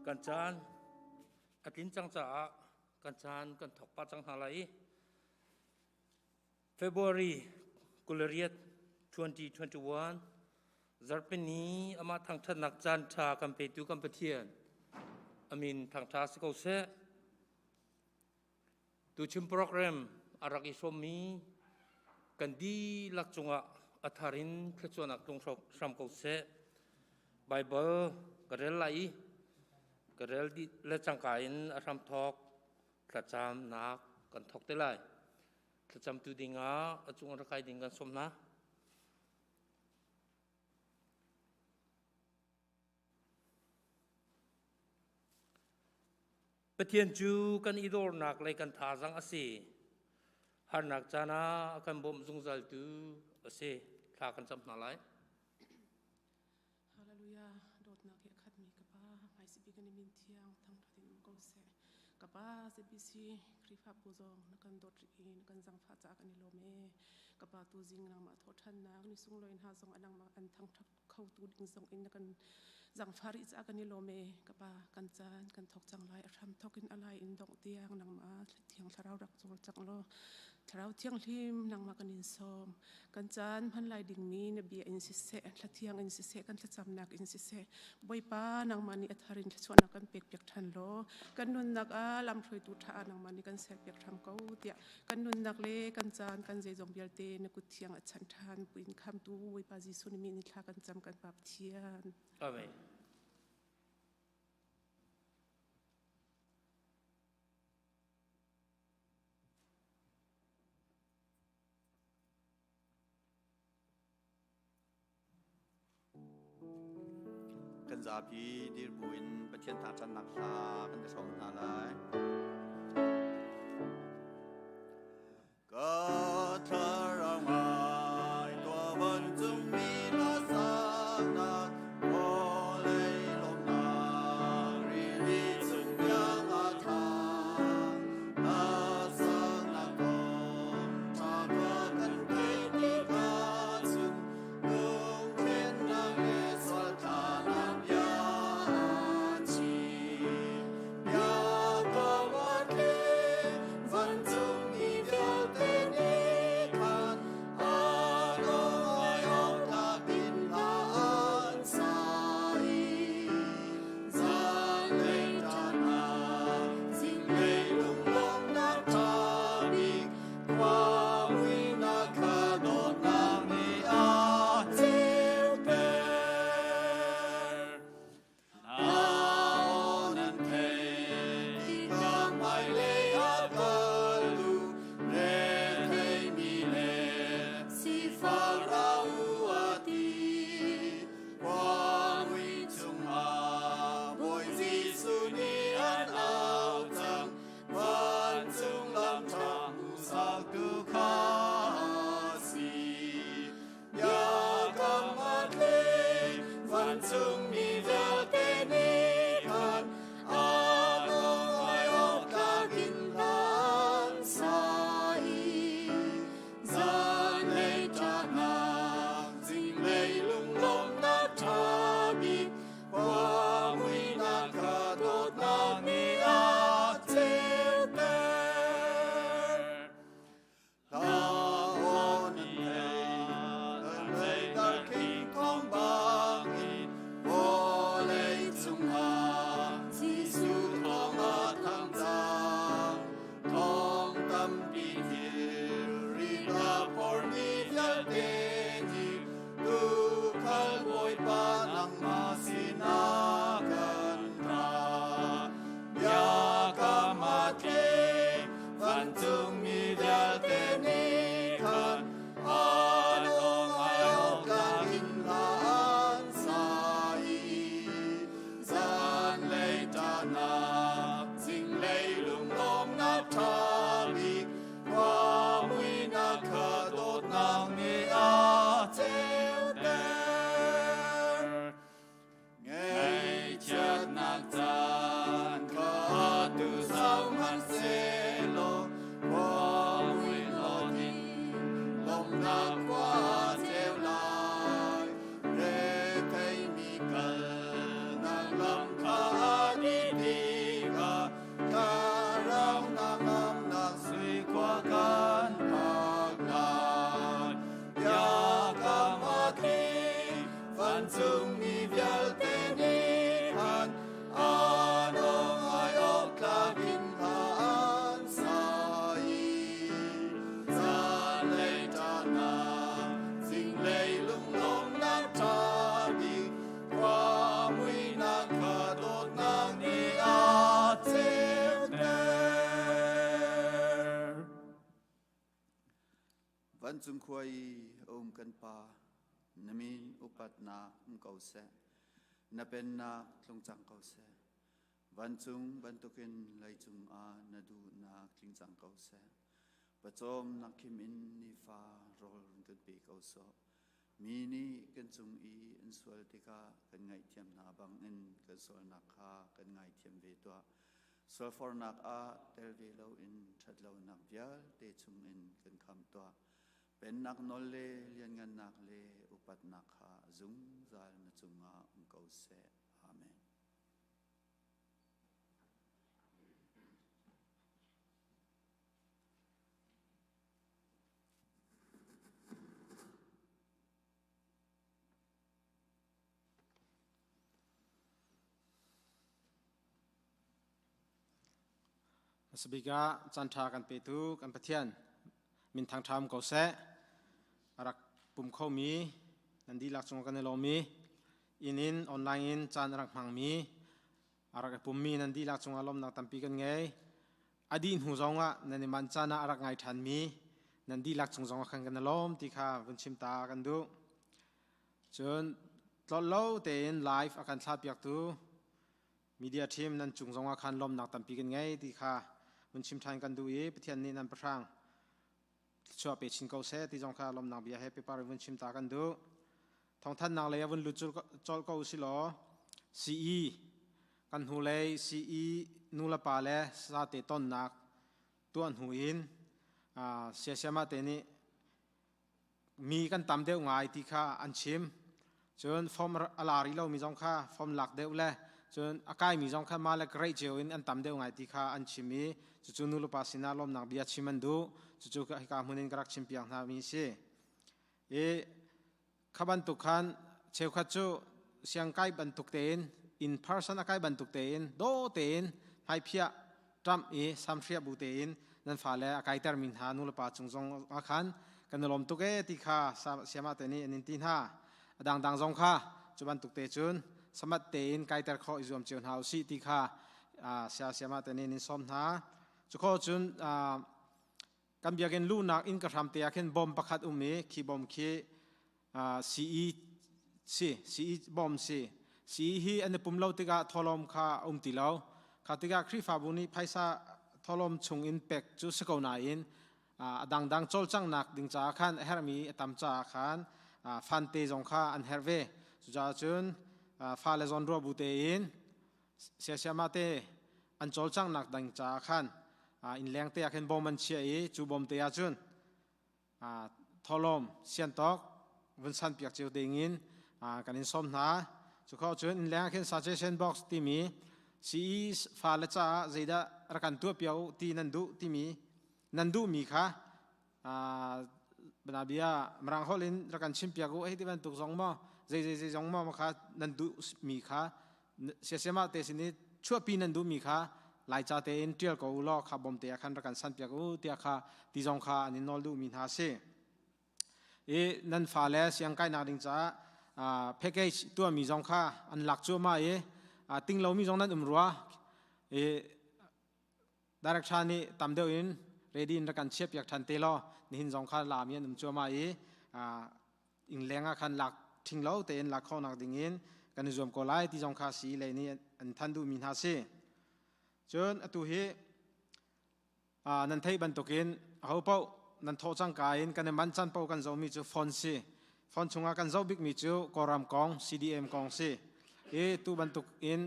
Kan caan a tlin cang caah kan caan kan thawk pah cang hna lai i February 28 2021 zarhpini amah thangṭhatnak caan ṭha kan petu kan Pathian amin thangṭha si ko seh. Tuchun program a rak i hrawmmi kan dihlak cungah a thar in thluachuahnak tlung hram ko seh. Baibal ka rel lai i ka rel dih le cangka in a hramthawk thlacamnak kan thawk te lai. Thlacamtu dingah a cung a rak kai ding kan sawm hna. Pathian cu kan i dornak le kan thazaang a si. Harnak caan ah a kan bawmh zungzaltu a si. Thla kan cam hna lai. Hallelujah. Dawtnak he a khatmi ka Pa, hmaisibik kan i min thiang thangṭhat in um ko seh. Ka Pa, ZBC Khrihfabu zong na kan dawt rih i na kan zangfah caah kan i lawm ee. Ka Pa tuzing nangmah thawhṭhannak ni sunglawi hna zong a nangmah an thangṭhat khotu ding zong in na kan zangfah rih caah kan i lawm ee. Ka Pa, kan caan kan thawk cang lai. A hram thawk in a lai in dongh tiang nangmah thiang thlarau rak cawl cang law Thlarau Thianghlim nangmah kan in sawm. Kan caan hman lai dingmi na bia in siseh, thlathiang in siseh, kan thlacamnak in siseh, Bawipa nangmah nih a thar in thluachuahnak kan pekpiak ṭhan law, kan nunnak ah lamhruaitu ṭha nangmah nih kan serpiak hram ko tiah kan nunnak le kan caan kan zeizong vialte na kut thiang a chanh ṭhan buin khamtu Bawipa Jesuh na min in thla kan cam kan Pa Pathian. Amen. Kan zapi dir buin Pathian thangṭhatnak hla kan i hrawm hna lai. Ka thlarau ngai tuah vancungmi hla saknak vawlei lawmhnak rili chung tiang a thang. Na saknak thawng ṭha khua kan theih tikah cun lungthlennak le sualthlanak bia a chim. Bia ka Vancung khua i a um kan Pa, na min upatnak um ko seh. Na pennak tlung cang ko seh. Vancung bantukin leicung ah na duhnak tling cang ko seh. Pawcawm nak khim in nifa rawl run kan pe ko sawh. Mi nih kan cung i an sual tikah kan ngaihthiam hna bangin kan sualnak kha kan ngaithiam ve tuah. Sualfornak ah tel ve loin ṭhatlonak vialte chungin kan khamh tuah. Pennak nawl le lianngannak le upatnak kha zungzal na cungah um ko seh. Amen. Hmasabik ah caanṭha kan petu kan Pathian min thangṭha um ko seh. A rak pum khomi nan dihlak cung kan i lawm i inn in online in caan a rak hmangmi a rak i pummi nan dihlak cungah lawmnak tampi kan ngei. A dih hnu zongah nan i manh caan ah a rak ngai ṭhanmi nan dihlak cung zongah khan kan i lawm ti kha vun chim ta kan duh. Cun tlolh lo tein live a kan thlahpiaktu media team nan cung zongah khan lawmnak tampi kan ngei ti kha vun chim ṭhan kan duh i Pathian nih nan pahrang thluachuah pe chin ko seh ti zong kha lawmnak bia he pepar in vun chim ta kan duh. Thawngthannak lei ah vun lut colh ko usih law CE kan hnulei CE nu le pa le sate tonnak tuah hnu in siasiama te nih mi kan tam deuh ngai ti kha an chim. Cun form a la rih lomi zong kha form lak deuh le cun a kaimi zong kha mah le grade cio in an tam deuh ngai ti kha an chim i cucu nu le pa sinah lawmnak bia chim an duh. Cucu hika hmun in ka rak chimpiak hna mi si. I kha bantuk khan cheukhat cu siangkai bantuk tein in person a kai bantuk tein do tein hmaiphiah ṭamh i samhriah bu tein nan fale a kaitermi hna nulepa cung zong ah khan kan i lawm tuk ee ti kha siamah te nih an in ti hna. A dangdang zong kha cu bantuk te cun samat tein kaiter khawh i zuam cio hna usih ti kha sia siamah te nih an in sawm hna. Cu khawh cun kan biakinn luhnak inn ka hram te ah khin bom pakhat um i khi bom khi CE si CE bom si CE hi an i pum lo tikah tholom kha a um ti lo kha tikah Khrihfabu nih phaisa tholom chung in pek cu si ko nain a dangdang cawlcanghnak ding caah khan a herhmi a tam caah khan fante zong kha an herh ve cucaah cun fale zawn ruah bu tein siasiama te an cawlcanghnak ding caah khan innleng te ah khin bom an chiah i cu bom te ah cun tholom siantawk vun san piak cio ding in kan in sawm hna. Cu kho cun innleng ah khin suggestion box timi CE fale caah zeidah rak kan tuah piak u ti nan duh timi nan duhmi kha bia mirang holh in rak kan chim piak u hei ti bantuk zong maw zei zei zei zong maw kha nan duh mi kha siasiama te sin i chuahpi nan duh mi kha laica tein ṭial ko u law kha bawm te ah khan rak kan san piak u tiah kha ti zong kha an in nawl duh mi hna si. I nan fale siang kainak ding caah package tuahmi zong kha an lak cuahmah i ting lomi zong nan um rua i Director nih tam deuh in ready in rak kan chiah piak than te law nihin zong kha lami an um cuahmah i ingleng ah khan lak ṭhing lo tein lak khawhnak ding in kan i zuam ko lai ti zong kha si lei nih an than duhmi hna si. Cun atu hi nan theih bantukin aho paoh nan thawh cangka in kan i manh can paoh kan zohmi cu phone si. Phone chungah kan zoh bikmi cu Kawlram kong CDM kong si. I tu bantuk in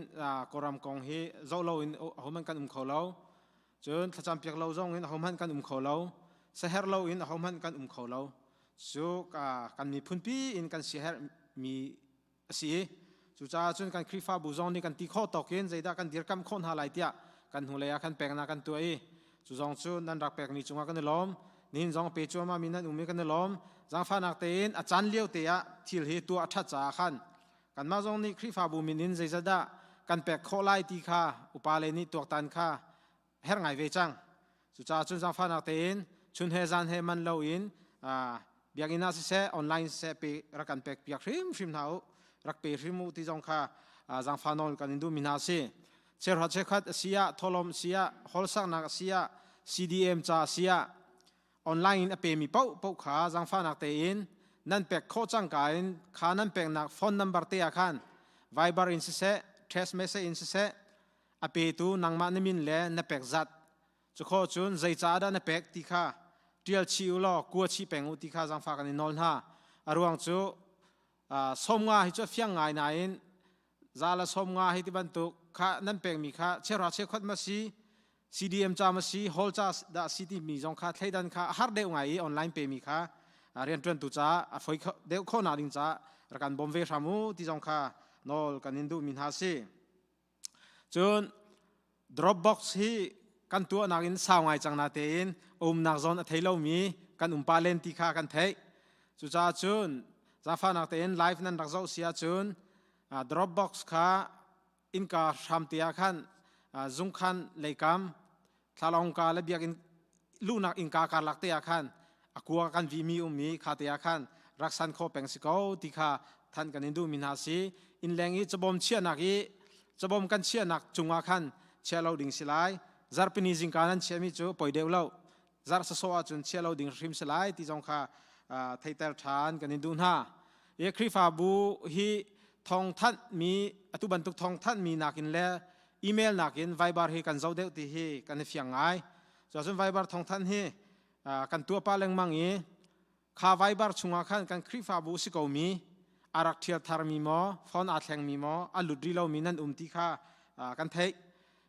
Kawlram kong hi zoh lo in ahohmanh kan um kho lo. Cun thlacam piak lo zong in ahohmanh kan um kho lo. Saherh lo in ahohmanh kan um kho lo. Cu kan miphun pi in kan siaherh mi a si i cucaah cun kan Khrihfabu zong nih kan ti khawh tawk in zeidah kan dirkamh khawh hna lai tiah kan hnulei ah khan peknak kan tuah i cu zong cu nan rak pekmi cungah kan i lawm. Nihin zong pe cuahmah mi nan um i kan i lawm. Zaangfahnak tein a caan lio te ah thil hi tuah a ṭhat caah khan kanmah zong nih Khrihfabu min in zeizatdah kan pek khawh lai ti kha upa le nih tuaktan kha herh ngai ve cang. Cucaah cun zaangfahnak tein chun he zan he man loin biakinn ah siseh online siseh pe rak kan pek piak hrimhrim hna u rak pe hrim u ti zong kha zaangfah nawl kan in duhmi hna a si. Cheukhat cheukhat a si ah tholom a si ah holsaknak a si ah CDM ca a si ah Online in a pemi paoh paoh kha zaangfahnak tein nan pek khawh cangka in kha nan peknak phone number te ah khan Viber in siseh, text message in siseh a petu nangmah na min le na pek zat cu kho cun zei ca dah na pek ti kha ṭial chih u law kua chih peng u ti kha zaangfah kan in nawl hna. A ruang cu 50 hi cu a fiang ngai nain 150 hi ti bantuk kha nan pekmi kha cheuhra cheukhat ma si CDM ca ma si hall ca dah si timi zong kha thleidan kha a har deuh ngai i online pemi kha rianṭuantu caah a foi deuh khawhnak ding caah rak kan bawm ve hram u ti zong kha nawl kan in duhmi hna si. Cun Dropbox hi kan tuahnak in sau ngai cang na tein umnak zawn a thei lomi kan umpa len ti kha kan theih. Cucaah cun zaangfahnak tein live nan rak zoh si ahcun Dropbox kha innka hram te ah khan zungkhan leikam thlalawngka le biakinn luhnak innka karlak te ah khan a kua kan vimi um i kha te ah khan rak san kho peng si ko ti kha than kan in duhmi hna si. Innleng i cabawm chiahnak i cabawm kan chiahnak cungah khan chia lo ding si lai. Zarhpini zingka nan chiahmi cu poi deuh lo, zarh sasawh ahcun chia lo ding hrim si lai ti zong kha theiter ṭhan kan in duh hna. I Khrihfabu hi thawngthanh mi atu bantuk thawngthanh mi nakin le email nakin Viber hi kan zoh deuh ti hi kan i fiang ngai. Cuacun Viber thawngthanh hi kan tuah pah lengmang i kha Viber chungah khan kan Khrihfabu si ko mi a rak ṭhial tharmi maw, phone aa thlengmi maw, a lut rih lomi nan um ti kha kan theih.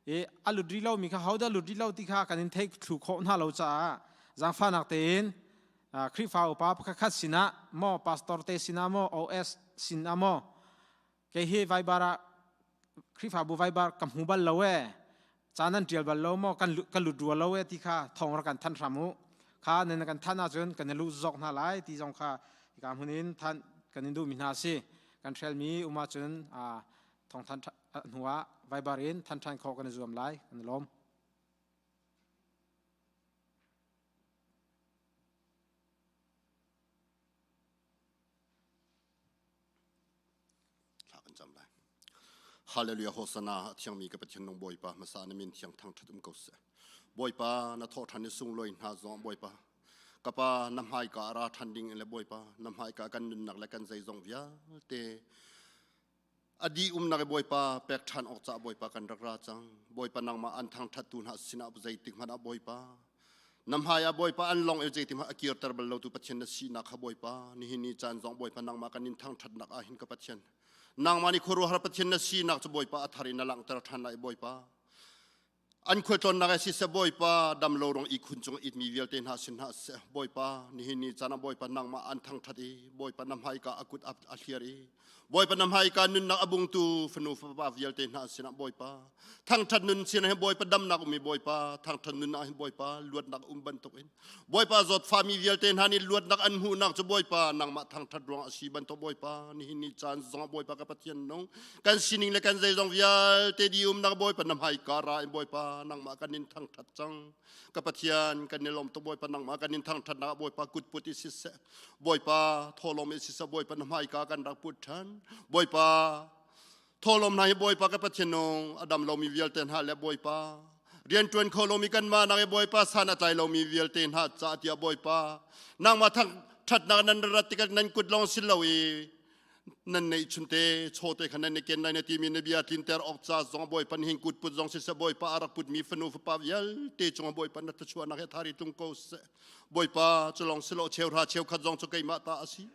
I a lut rih lomi kha hodah lut rih lo ti kha kan in theih thlu khawh hna lo caah zaangfahnak tein Khrihfa upa pakhat sinah maw, pastor te sinah maw, OS sinah maw, kei hi Viber ah Khrihfabu Viber ka hmu bal lo ee, ca nan ṭial bal lo maw, kan lut rua lo ee ti kha thawng rak kan thanh hram u. Kha nan kan thanh ahcun kan i luh zawk hna lai ti zong kha hika hmun in thanh kan in duhmi hna a si. Kan hrelmi um ahcun thawng thanh hnu ah Viber in thanh ṭhan khawh kan i zuam lai. Kan i lawm. Thla kan cam lai. Hallelujah Hosanna a thiangmi ka Pathian nung Bawipa hmasa na min thiang thangṭhat um ko seh. Bawipa na thawh ṭhan i sunglawi hna zong Bawipa ka pa na hmaika a ra ṭhan ding le Bawipa na hmaika kan nunnak le kan zeizong vialte a dih umnak i Bawipa pek ṭhan awk caah Bawipa kan rak ra cang. Bawipa nangmah an thangṭhattu hna sinah zeitik hmanh ah Bawipa Na hmai ah Bawipa an long i zeitim a kirter bal lo tu Pathian na sinak kha Bawipa nihin ni caan zong Bawipa nangmah kan in thangṭhatnak ah hin ka Pathian nangmah nih khuaruahhar Pathian na sinak cu Bawipa a thar in na langhter ṭhan lai Bawipa an khualtlawnnak ah siseh Bawipa dam lo rong ihkhun cung itmi vialte hna sin hna seh Bawipa nihin ni caan ah Bawipa nangmah an thangṭhat i Bawipa na hmaika a kut a hliar i Bawipa na hmaika nunnak a bungtu fanu fapa vialte hna sinah Bawipa thangṭhat nun sin hin Bawipa damnak um i Bawipa thangṭhat nunnak hin Bawipa luatnak um bantukin Bawipa zawtfami vialte hna nih luatnak an hmuhnak cu Bawipa nangmah thangṭhat ruang a si bantuk Bawipa nihin ni caan zongah Bawipa ka Pathian nung kan sining le kan zeizong vialte di umnak Bawipa na hmaika ra in Bawipa nangmah kan in thangṭhat cang ka Pathian kan i lawm tuk Bawipa nangmah kan in thangṭhatnak Bawipa kutput i siseh Bawipa thawlawm i siseh Bawipa na hmaika kan rak put ṭhan Bawipa thawlawm hna hi Bawipa ka Pathian nung a dam lomi vialte hna le Bawipa rianṭuan kho lomi kanmah nak i Bawipa san a tlai lomi vialte hna caah tiah Bawipa nangmah ṭhatnak nan rat tikah nan kut lawng si lo i nan neih chunte chawte kha nan i ken lai na timi na bia tlinter awk ca zong Bawipa hin kut put zong siseh Bawipa a rak putmi fanu fapa vialte cungah Bawipa na thluachuahnak he thari tlung ko seh Bawipa cu lawng silo cheuhra cheukhat zong cu keimah ta a si.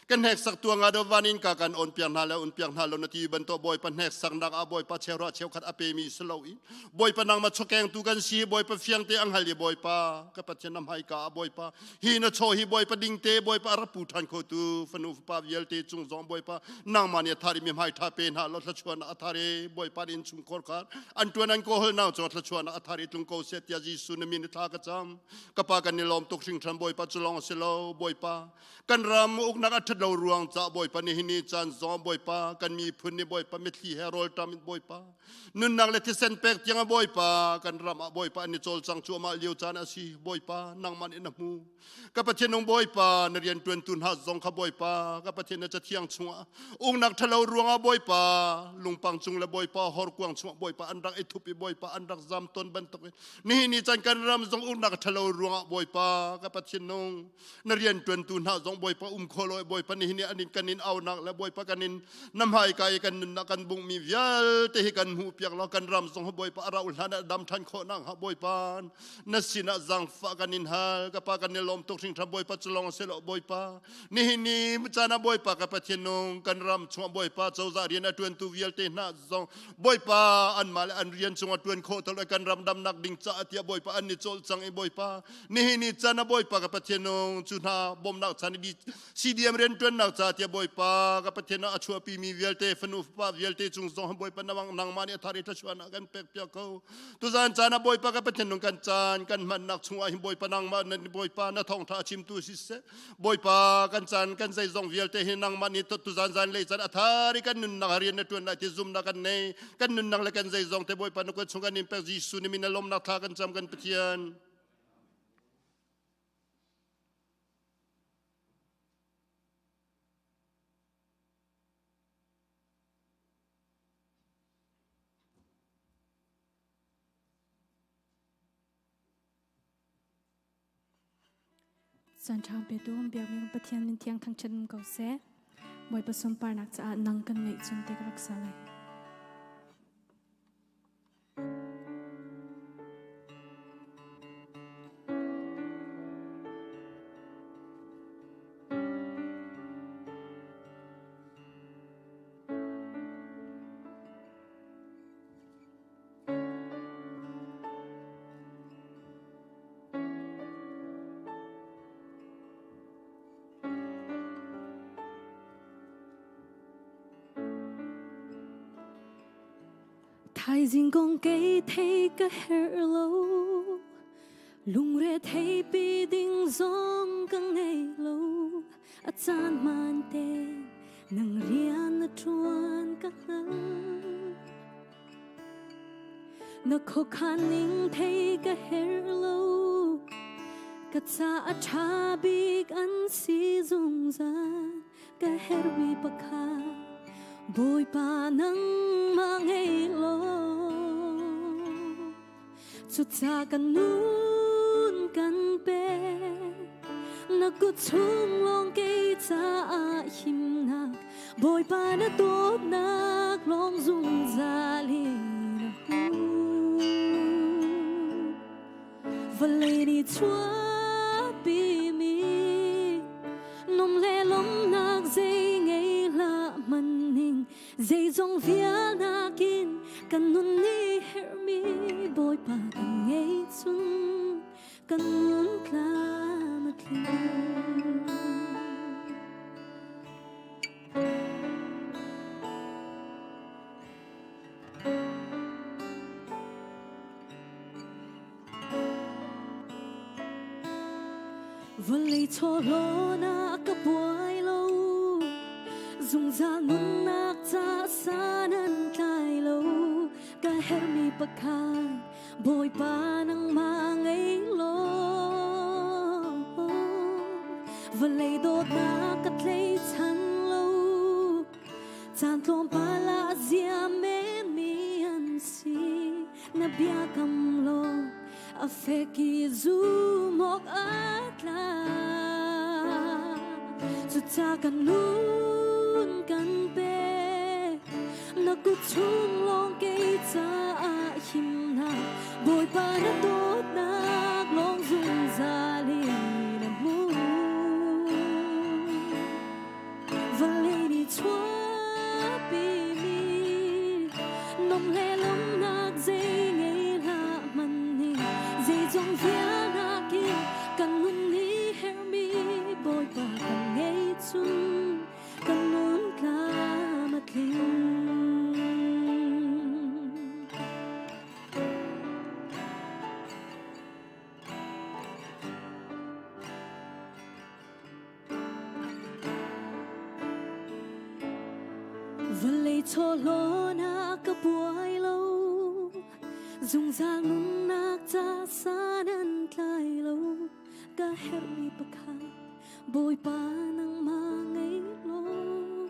Kan hneksak tuang ah do van in ka kan on piak hna le un piak hna lo na ti bantuk Bawipa hneksaknak ah Bawipa cheuhra cheukhat a pemi si lo i Bawipa nangmah chawkeng tu kan si Bawipa fiang te ang hal i Bawipa ka Pathian na hmaika ah Bawipa hi na chaw hi Bawipa ding te Bawipa a rak pu ṭhan kho tu fanu fapa vialte cung zong Bawipa nangmah nih a thar i mi hmai ṭha pe hna lo thluachuahnak a thar i Bawipa inn chung khor khar an ṭuan an kawl nang cu thluachuahnak a thar i tlung ko seh tiah Jesuh na min i thla ka cam. Ka pa kan i lawm tuk hringhran Bawipa cu lawng a si lo Bawipa kan ram uknak a ṭhat lo ruang ca Bawipa nihin ni caan zong Bawipa kan miphun nih Bawipa mitthli he rawlṭam in Bawipa nunnak le thisen pek tiang ah Bawipa kan ram ah Bawipa an i cawlcang cuahmah lio caan a si Bawipa nangmah nih na hmu ka Pathian nung Bawipa na rian ṭuantu hna zong kha Bawipa ka Pathian na cathiang chung chungah ungnak ṭhalo ruangah Bawipa lungpang cung le Bawipa horkuang chungah Bawipa an rak i thup i Bawipa an rak zam tawn bantuk in nihin ni caan kan ram zong uknak ṭhalo ruangah Bawipa ka Pathian nung na rian ṭuantu hna zong Bawipa um kho lo Bawipa nihin ni an in kan in aunak le Bawipa kan in na hmaika i kan nunnak kan bungmi vialte hi kan hmuh piak law kan ram zong Bawipa a rauh hlan ah dam ṭhan khawh nakhnga Bawipa na sinah zaangfah kan in hal. Ka pa, kan i lawm tuk hringhran. Bawipa, cu lawng si lo Bawipa, nihin ni caan ah Bawipa ka Pathian nung kan ram chungah Bawipa cozah rian a ṭuantu vialte hna zong Bawipa anmah le an rian cungah ṭuan khawh to kan ram damnak ding caah tiah Bawipa an i cawl cang i Bawipa nihin ni caan ah Bawipa ka Pathian nung cu hna bawmnak chan i CDM rianṭuannak ca tiah Bawipa ka Pathian ah a chuahpimi vialte fanu fapa vialte cung zong Bawipa nangmah nih a thar i thluachuahnak kan pek piak ko. Tuzan caan ah Bawipa ka Pathian nung kan caan kan hmannak chungah hin Bawipa nangmah na Bawipa na thawngṭha a chimtu siseh, Bawipa kan caan kan zeizong vialte hi nangmah nih tuzan zan lei caan a thar i kan nunnak rian na ṭuan lai ti zumnak kan nei. Kan nunnak le kan zeizong te Bawipa na kut chung kan in pek. Jesuh nih min na lawmnak thla kan cam, kan Pathian. Caan ṭha petu biakmi kan Pathian min thiang thangṭhat um ko seh. Bawipa sunparnak caah nang kan ngeih cun te ka rak sa lai. Thaizing kong kei thei ka herh lo, lungre thei pi ding zong ka ngei lo. A caan hmaan te nang rian na ṭuan ka hngal. Na khuakhan ning thei ka herh lo, ka ca a ṭha bik an si zungzal. Ka herhmi pakhat Bawipa nangmah ngei law, cuca kan nun kan pek. Na kut chung lawng kei caah himnak, Bawipa na dawtnak lawng zungzal in a hmun. Vawlei nih chuahpimi nom le lawmhnak zei ngei hlah hmanhning, zeizong vialnak in kan nun nih herhmi Bawipa kan ngei cun kan nun tlam a tling. Vawlei chawhlawn ah ka buai lo, zungzal nunnak ca san an tlai lo. Ka herhmi pakhat Bawipa nangmah ngei law, vawlei dawtnak ka tleichan lo. Caan tlawmpal ah zia menmi an si, na biakam lawng a fek i zum awk a tlak. Cuca kan nun kan pek, na kut chung lawng kei caah himnak, Bawipa na dawtnak lawng zungzal in a hmu. Vawlei nih chuahpimi nom le lawmhnak zei ngei hlah hmanh nih, zeizong vialnak in kan nun nih herhmi Bawipa kan ngei cun kan nun tlam a tling. Vawlei chawhlawn ah ka buai lo, zungzal nunnak ca san an tlai lo. Ka herhmi pakhat Bawipa nangmah ngei law.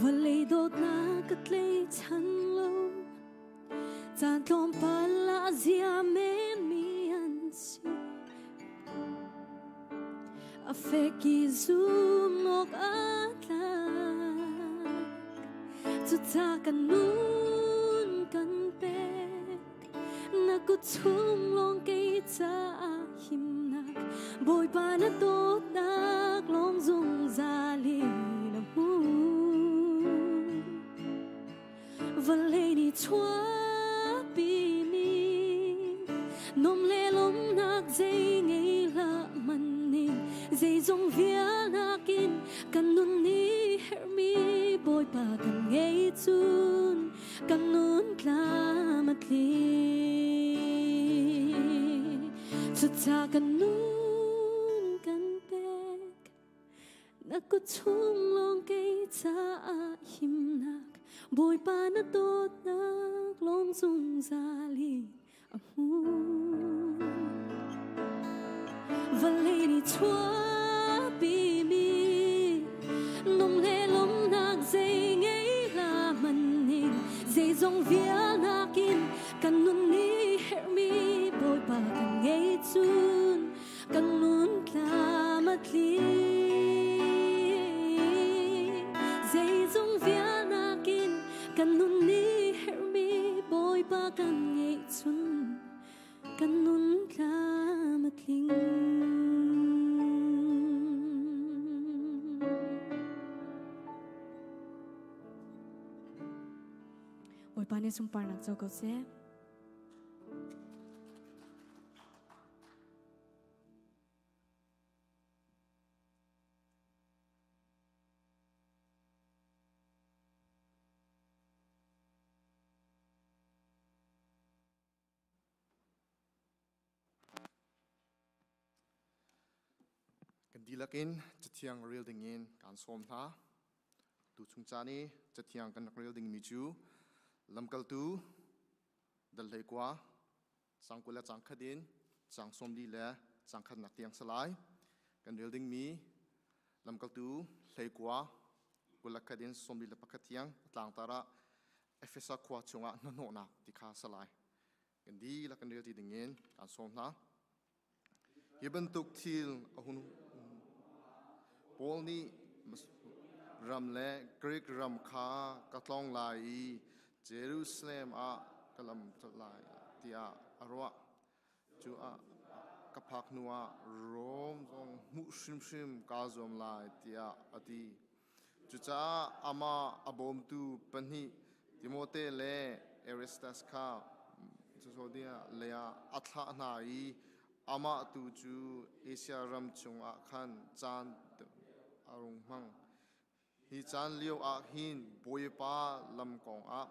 Vawlei dawtnak ka tleichan lo. Caan tlawmpal ah zia menmi an si. A fek i zum awk a tlak. Cuca kan nun kan pek. Na kut chung lawng kei caah himnak. Bawipa na dawtnak lawng zungzal in a hmu. Vawlei nih chuahpimi nom le lawmhnak zei ngei hlah hmanh zeizong vialnak in kan nun nih herhmi Bawipa kan ngei cun kan nun tlam a tling. Cucaah kan nun kan pek. Na kut chung lawng kei caah himnak Bawipa na dawtnak lawng zungzal in a hmu. Vawlei nih chuahpimi nung le lawmhnak zei ngei hlah hmanh in zeizong vialnak in kan nun nih herhmi Bawipa kan ngei cun kan nun tlam a tling. Zeizong vialnak in kan nun nih herhmi Bawipa kan ngeih cun kan nun tlam a tling. Bawipa nih sunparnak co ko seh. Kan dihlak in Cathiang rel dingin kaan sawm hna. Tuchung caan i Cathiang kan rak rel dingmi cu Lamkaltu dal 19 Caang 20 le caang khat in caang 40 le caang khatnak tiang si lai. Kan rel dingmi lamkaltu 19 21 in 41 tiang a tlangtar ah Efesa khua chungah hnahnawhnak ti kha si lai. Kan dihlak kan rel ti dingin kaan sawm hna. Hi bantuk thil a hun Paul nih ram le Greek ram kha ka tlawng lai i Jerusalem ah ka lam lai tiah a ruah. Cu ah ka phak hnuah Rom zong hmuh hrimhrim kaa zuam lai tiah a ti. Cucaah amah a bawmtu pahnih Timote le Aristarchus kha Macedonia lei ah a thlah hna i amah tu cu Asia ram chungah khan caan a rung hmang. Hi caan lio ah hin Bawipa lam kongah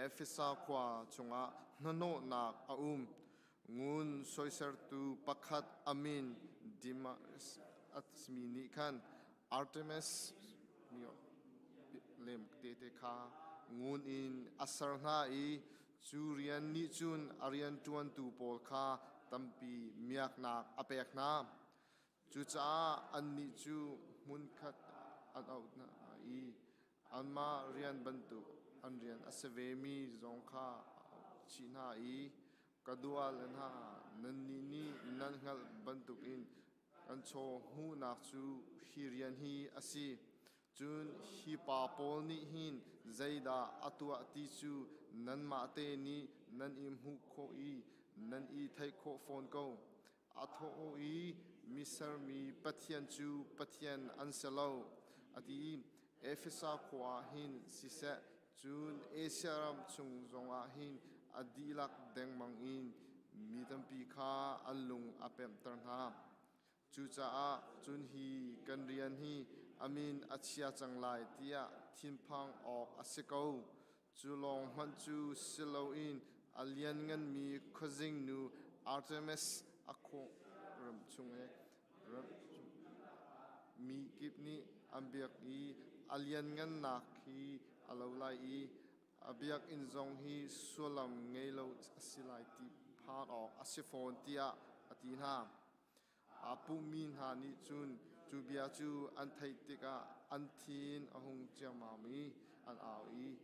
Efesa khua chungah hnahnawhnak a um. Ngun soisertu pakhat a min Dimas a simi nih khan Artemis lem tete kha ngun in a ser hna i cu rian nih cun a rianṭuantu pawl kha tampi miaknak a pek hna. Cucaah annih cu hmunkhat an auh hna i anmah rian bantuk an rian a si vemi zong kha a auh chih hna i, Ka dua le hna, nannih nih nan hngalh bantukin kan chaw hmuhnak cu hi rian hi a si. Cun hi pa pawl nih hin zeidah a tuah ti cu nanmah te nih nan i hmuh khawh i nan i theih khawh fawn ko. A thawh i mi sermi Pathian cu Pathian an si lo, a ti i Efesa khua ah hin siseh, cun Asia ram chung zongah hin a dihlak dengmang in mi tampi kha an lung a pemhter hna. Cucaah cun hi kan rian hi a min a chia cang lai tiah thinphang awk a si ko. Cu lawng hmanh cu si loin a liannganmi khuazingnu Artemis a khawh ram chung i mi kip nih an biak i a lianngannak hi a lo lai i a biakinn zong hi sullam ngei lo a si lai ti phan awk a si fawn tiah a ti hna. Aa pummi hna nih cun cu bia cu an theih tikah an thin a hung ciammam i. an au i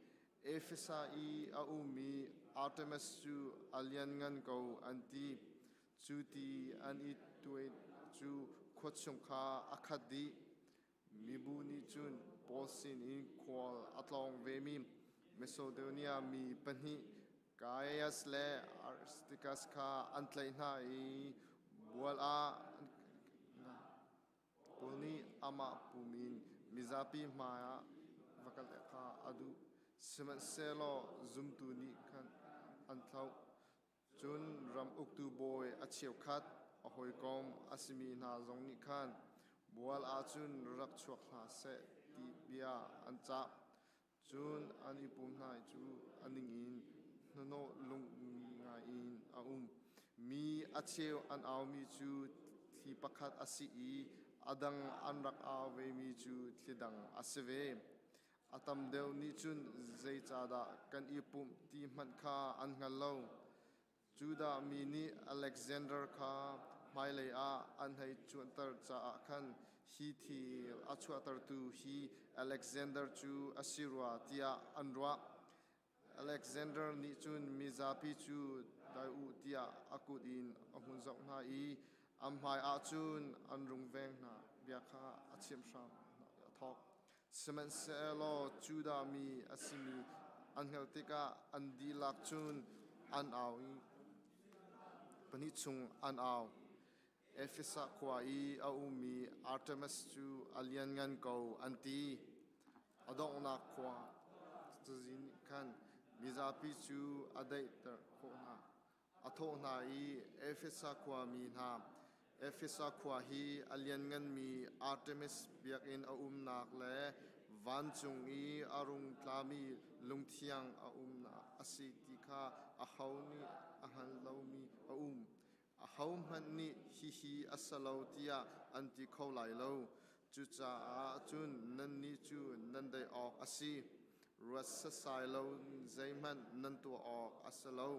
Efesa i a ummi Artemis cu a lianngan ko an ti. Cu ti an i tuai cu khua chung kha a khat dih. Mibu nih cun Paul sinin khual a tlawng vemi Macedonia mi pahnih Gaius le Aristarchus kha an tlaih hna i bual ah Paul nih amah pum in mizapi hmaiah va kal kha a duh. Sihmanhsehlaw zumtu nih khan an thlauh. Cun ram uktu bawi a cheukhat a hawikom a simi hna zong nih khan bual ahcun rak chuak hna seh ti bia an cah. Cun an i pum hna cu a ning in hnahnawh lung ngai in a um. Mi a cheu an aumi cu thli pakhat a si i a dang an rak au vemi cu thli dang a si ve. A tam deuh nih cun zeicahdah kan i pumh ti hmanh kha an hngal lo. Judah mi nih Alexander kha hmailei ah an hei cuanter caah khan hi thil a chuahtertu hi Alexander cu a si rua tiah an ruah. Alexander nih cun mizapi cu dai u tiah a kut in a hun zoh hna i an hmaiah cun an rungveng hna bia kha a chimh hram a thawk. Sihmanhsehlaw Judah mi a simi an hngalh tikah an dihlak cun an au i pahnih chung an au. Efesa khua i a ummi Artemis cu a lianngan ko an ti. A donghnak khua cazin nih khan mizapi cu a daihter khawh hna. A thawh hna i Efesa khuami hna, Efesa khua hi a liannganmi Artemis biakinn a umnak le vancung i a rung tlami lungthiang a umnak a si ti kha aho nih a hngal lomi a um. Ahohmanh nih hihi a si lo tiah an ti kho lai lo. Cucaah cun nannih cu nan daih awk a si. Ruat sasai lo zeihmanh nan tuah awk a si lo.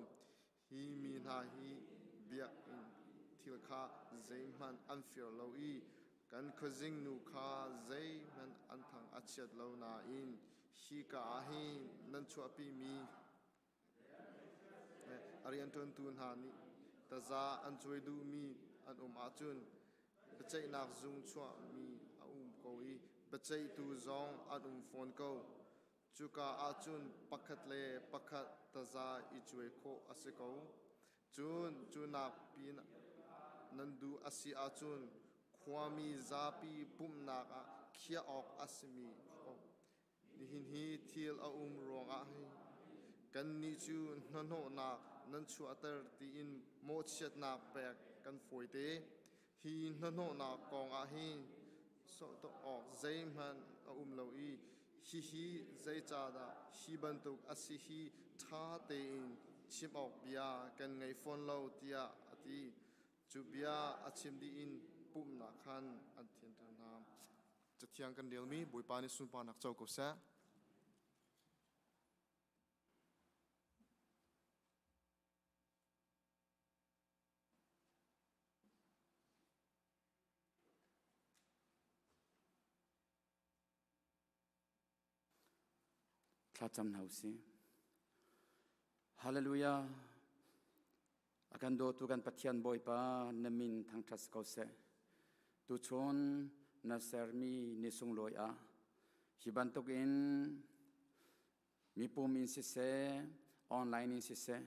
Hi mi hna hi biakinn thil kha zeihmanh an fir lo i kan khuazingnu kha zeihmanh an thang a chiat lo nain hika ah hin nan chuahpimi A rianṭuantu hna nih taza an cuai duhmi an um ahcun biaceihnak zung chuahmi a um ko i biaceihtu zong an um fawn ko. Cuka ahcun pakhat le pakhat taza i cuai khawh a si ko. Cun cu nak pin nan duh a si ahcun khuami zapi pumhnak ah khiah awk a simi Nihin hi thil a um ruangah hin kannih cu hnahnawhnak nan chuahter tiin mawhchiatnak pek kan fawite. Hi hnahnawhnak kongah hin sawhtok awk zeihmanh a um lo i hihi zeicahdah hi bantuk a si hi ṭha tein chim awk bia kan ngei fawn lo tiah a ti. Cu bia a chim dih in pumhnak khan an thianter hna. Cathiang kan relmi Bawipa nih sunparnak co ko seh. Thlacam hna usih. Hallelujah. A kan dawtu kan Pathian Bawipa na min thangṭhat ko seh. Tuchun na sermi ni sunglawi ah hi bantuk in mipum in siseh, online in siseh,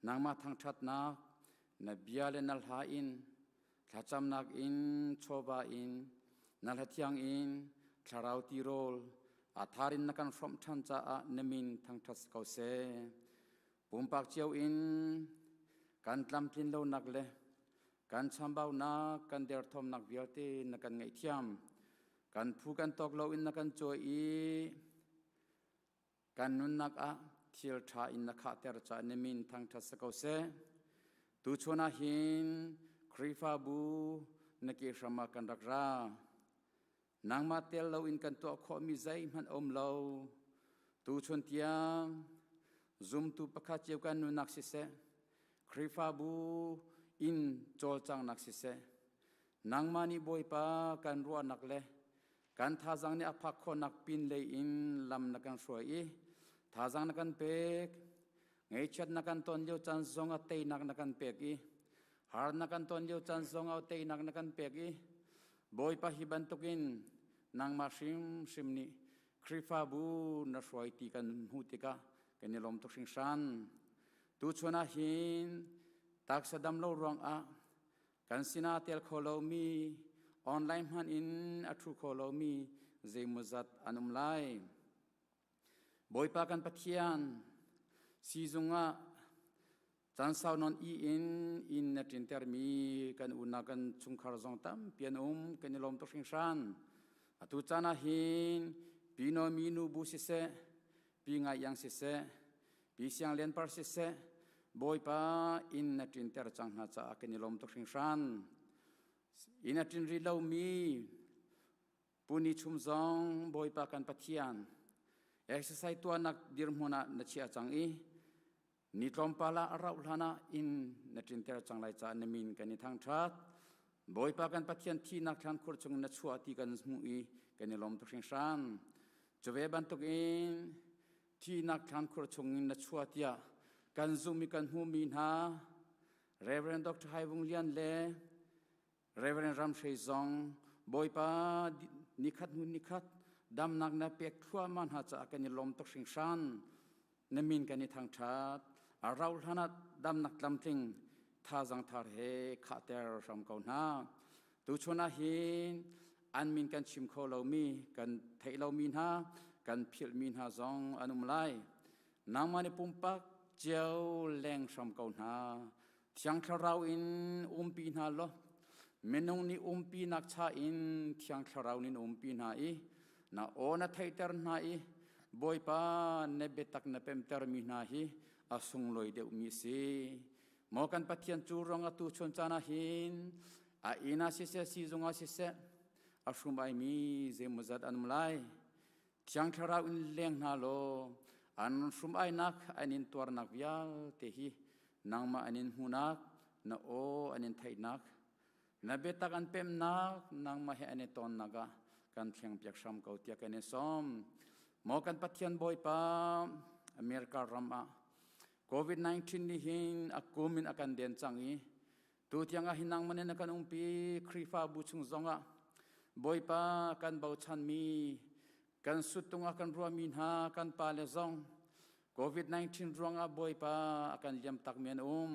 nangmah thangṭhatnak na bia le na hla in thlacamnak in chawva in na hlathiang in thlarau tirawl a thar in na kan hrawmh ṭhan caah na min thangṭhat ko seh. Pumpak cio in kan tlamtlin lonak le kan chambaunak kan derthawmnak vialte na kan ngaihthiam. Kan phu kan tawk lo in na kan cawi i kan nunnak ah thil ṭha in na khahter caah na min thangṭhat si ko seh. Tuchun ah hin Khrihfabu na ke hram ah kan rak ra. Nangmah tel loin kan tuah khawhmi zeihmanh a um lo. Tuchun tiang zumtu pakhat cio kan nunnak siseh, Khrihfabu in cawlcanghnak siseh, nangmah nih Bawipa kan ruahnak le Kan thazang nih a phak khawhnak pin lei in lam na kan hruai i thazang na kan pek. Ngaihchiat na kan ton lio caan zong ah teinak na kan pek i har na kan ton lio caan zong ah teinak na kan pek i Bawipa hi bantukin nangmah hrimhrim nih Khrihfabu na hruai ti kan hmuh tikah kan i lawm tuk hringhran. Tuchun ah hin taksa dam lo ruangah kan sinah tel kho lomi online hman in a ṭhu kho lomi zeimawzat an um lai. Bawipa kan Pathian, siizung ah caan sau nawn i in inn na ṭintermi kan unau kan chungkhar zong tampi an um, kan i lawm tuk hringhran. Atu caan ah hin Pino mi nu bu siseh, Pi Ngai Iang siseh, Pi Siang Lian Par siseh, Bawipa inn na ṭinter cang hna caah kan i lawm tuk hringhran. Inn a ṭin rih lomi Pu Ni Chum zong Bawipa kan Pathian exercise tuahnak dirhmun ah na chiah cang i ni tlawmpal ah a rauh hlan ah inn na ṭinter cang lai caah na min kan i thangṭhat. Bawipa kan Pathian thihnak thlankhur chung na chuah ti kan hmuh i kan i lawm tuk hringhran. Cu ve bantukin thihnak thlankhur chung in na chuah tiah kan zumh i kan hmuhmi hna Reverend Dr. Hai Vung Lian le Reverend Ram Hrei zong Bawipa nikhat hnu nikhat damnak na pek thluahmah hna caah kan i lawm tuk hringhran. Na min kan i thangṭhat. A rauh hlan ah damnak tlamtling thazang thar he khahter hram ko hna. Tuchun ah hin an min kan chim kho lomi, kan theih lomi hna, kan philhmi hna zong an um lai. Nangmah nih pumpak cio leng hram ko hna. Thiang Thlarau in umpi hna law minung nih umpi nak cha in Thiang Thlarau nih umpi hna i na aw na theihter hna i Bawipa na biatak na pemter mi hna hi a sunglawi deuhmi a si. Maw kan Pathian cu ruang atu chun caan ah hin a inn ah siseh siizung ah siseh a hrum aimi zeimawzat an um lai. Thiang Thlarau in leng hna law an hrum-ainak an in tuarnak vialte hi nangmah an in hmuhnak, na aw an in theihnak, na biatak an pemnak, nangmah he an i tonnak ah kan thlengpiak hram ko tiah kan i sawm. Maw kan Pathian Bawipa, America ram ah COVID-19 nih hin a kum in a kan den cang i Tu tiang ah hin nangmah nih na kan umpi Khrihfabu chung zongah Bawipa kan bochanmi kan suttung ah kan ruahmi hna kan pale zong COVID-19 ruangah Bawipa a kan liam takmi an um.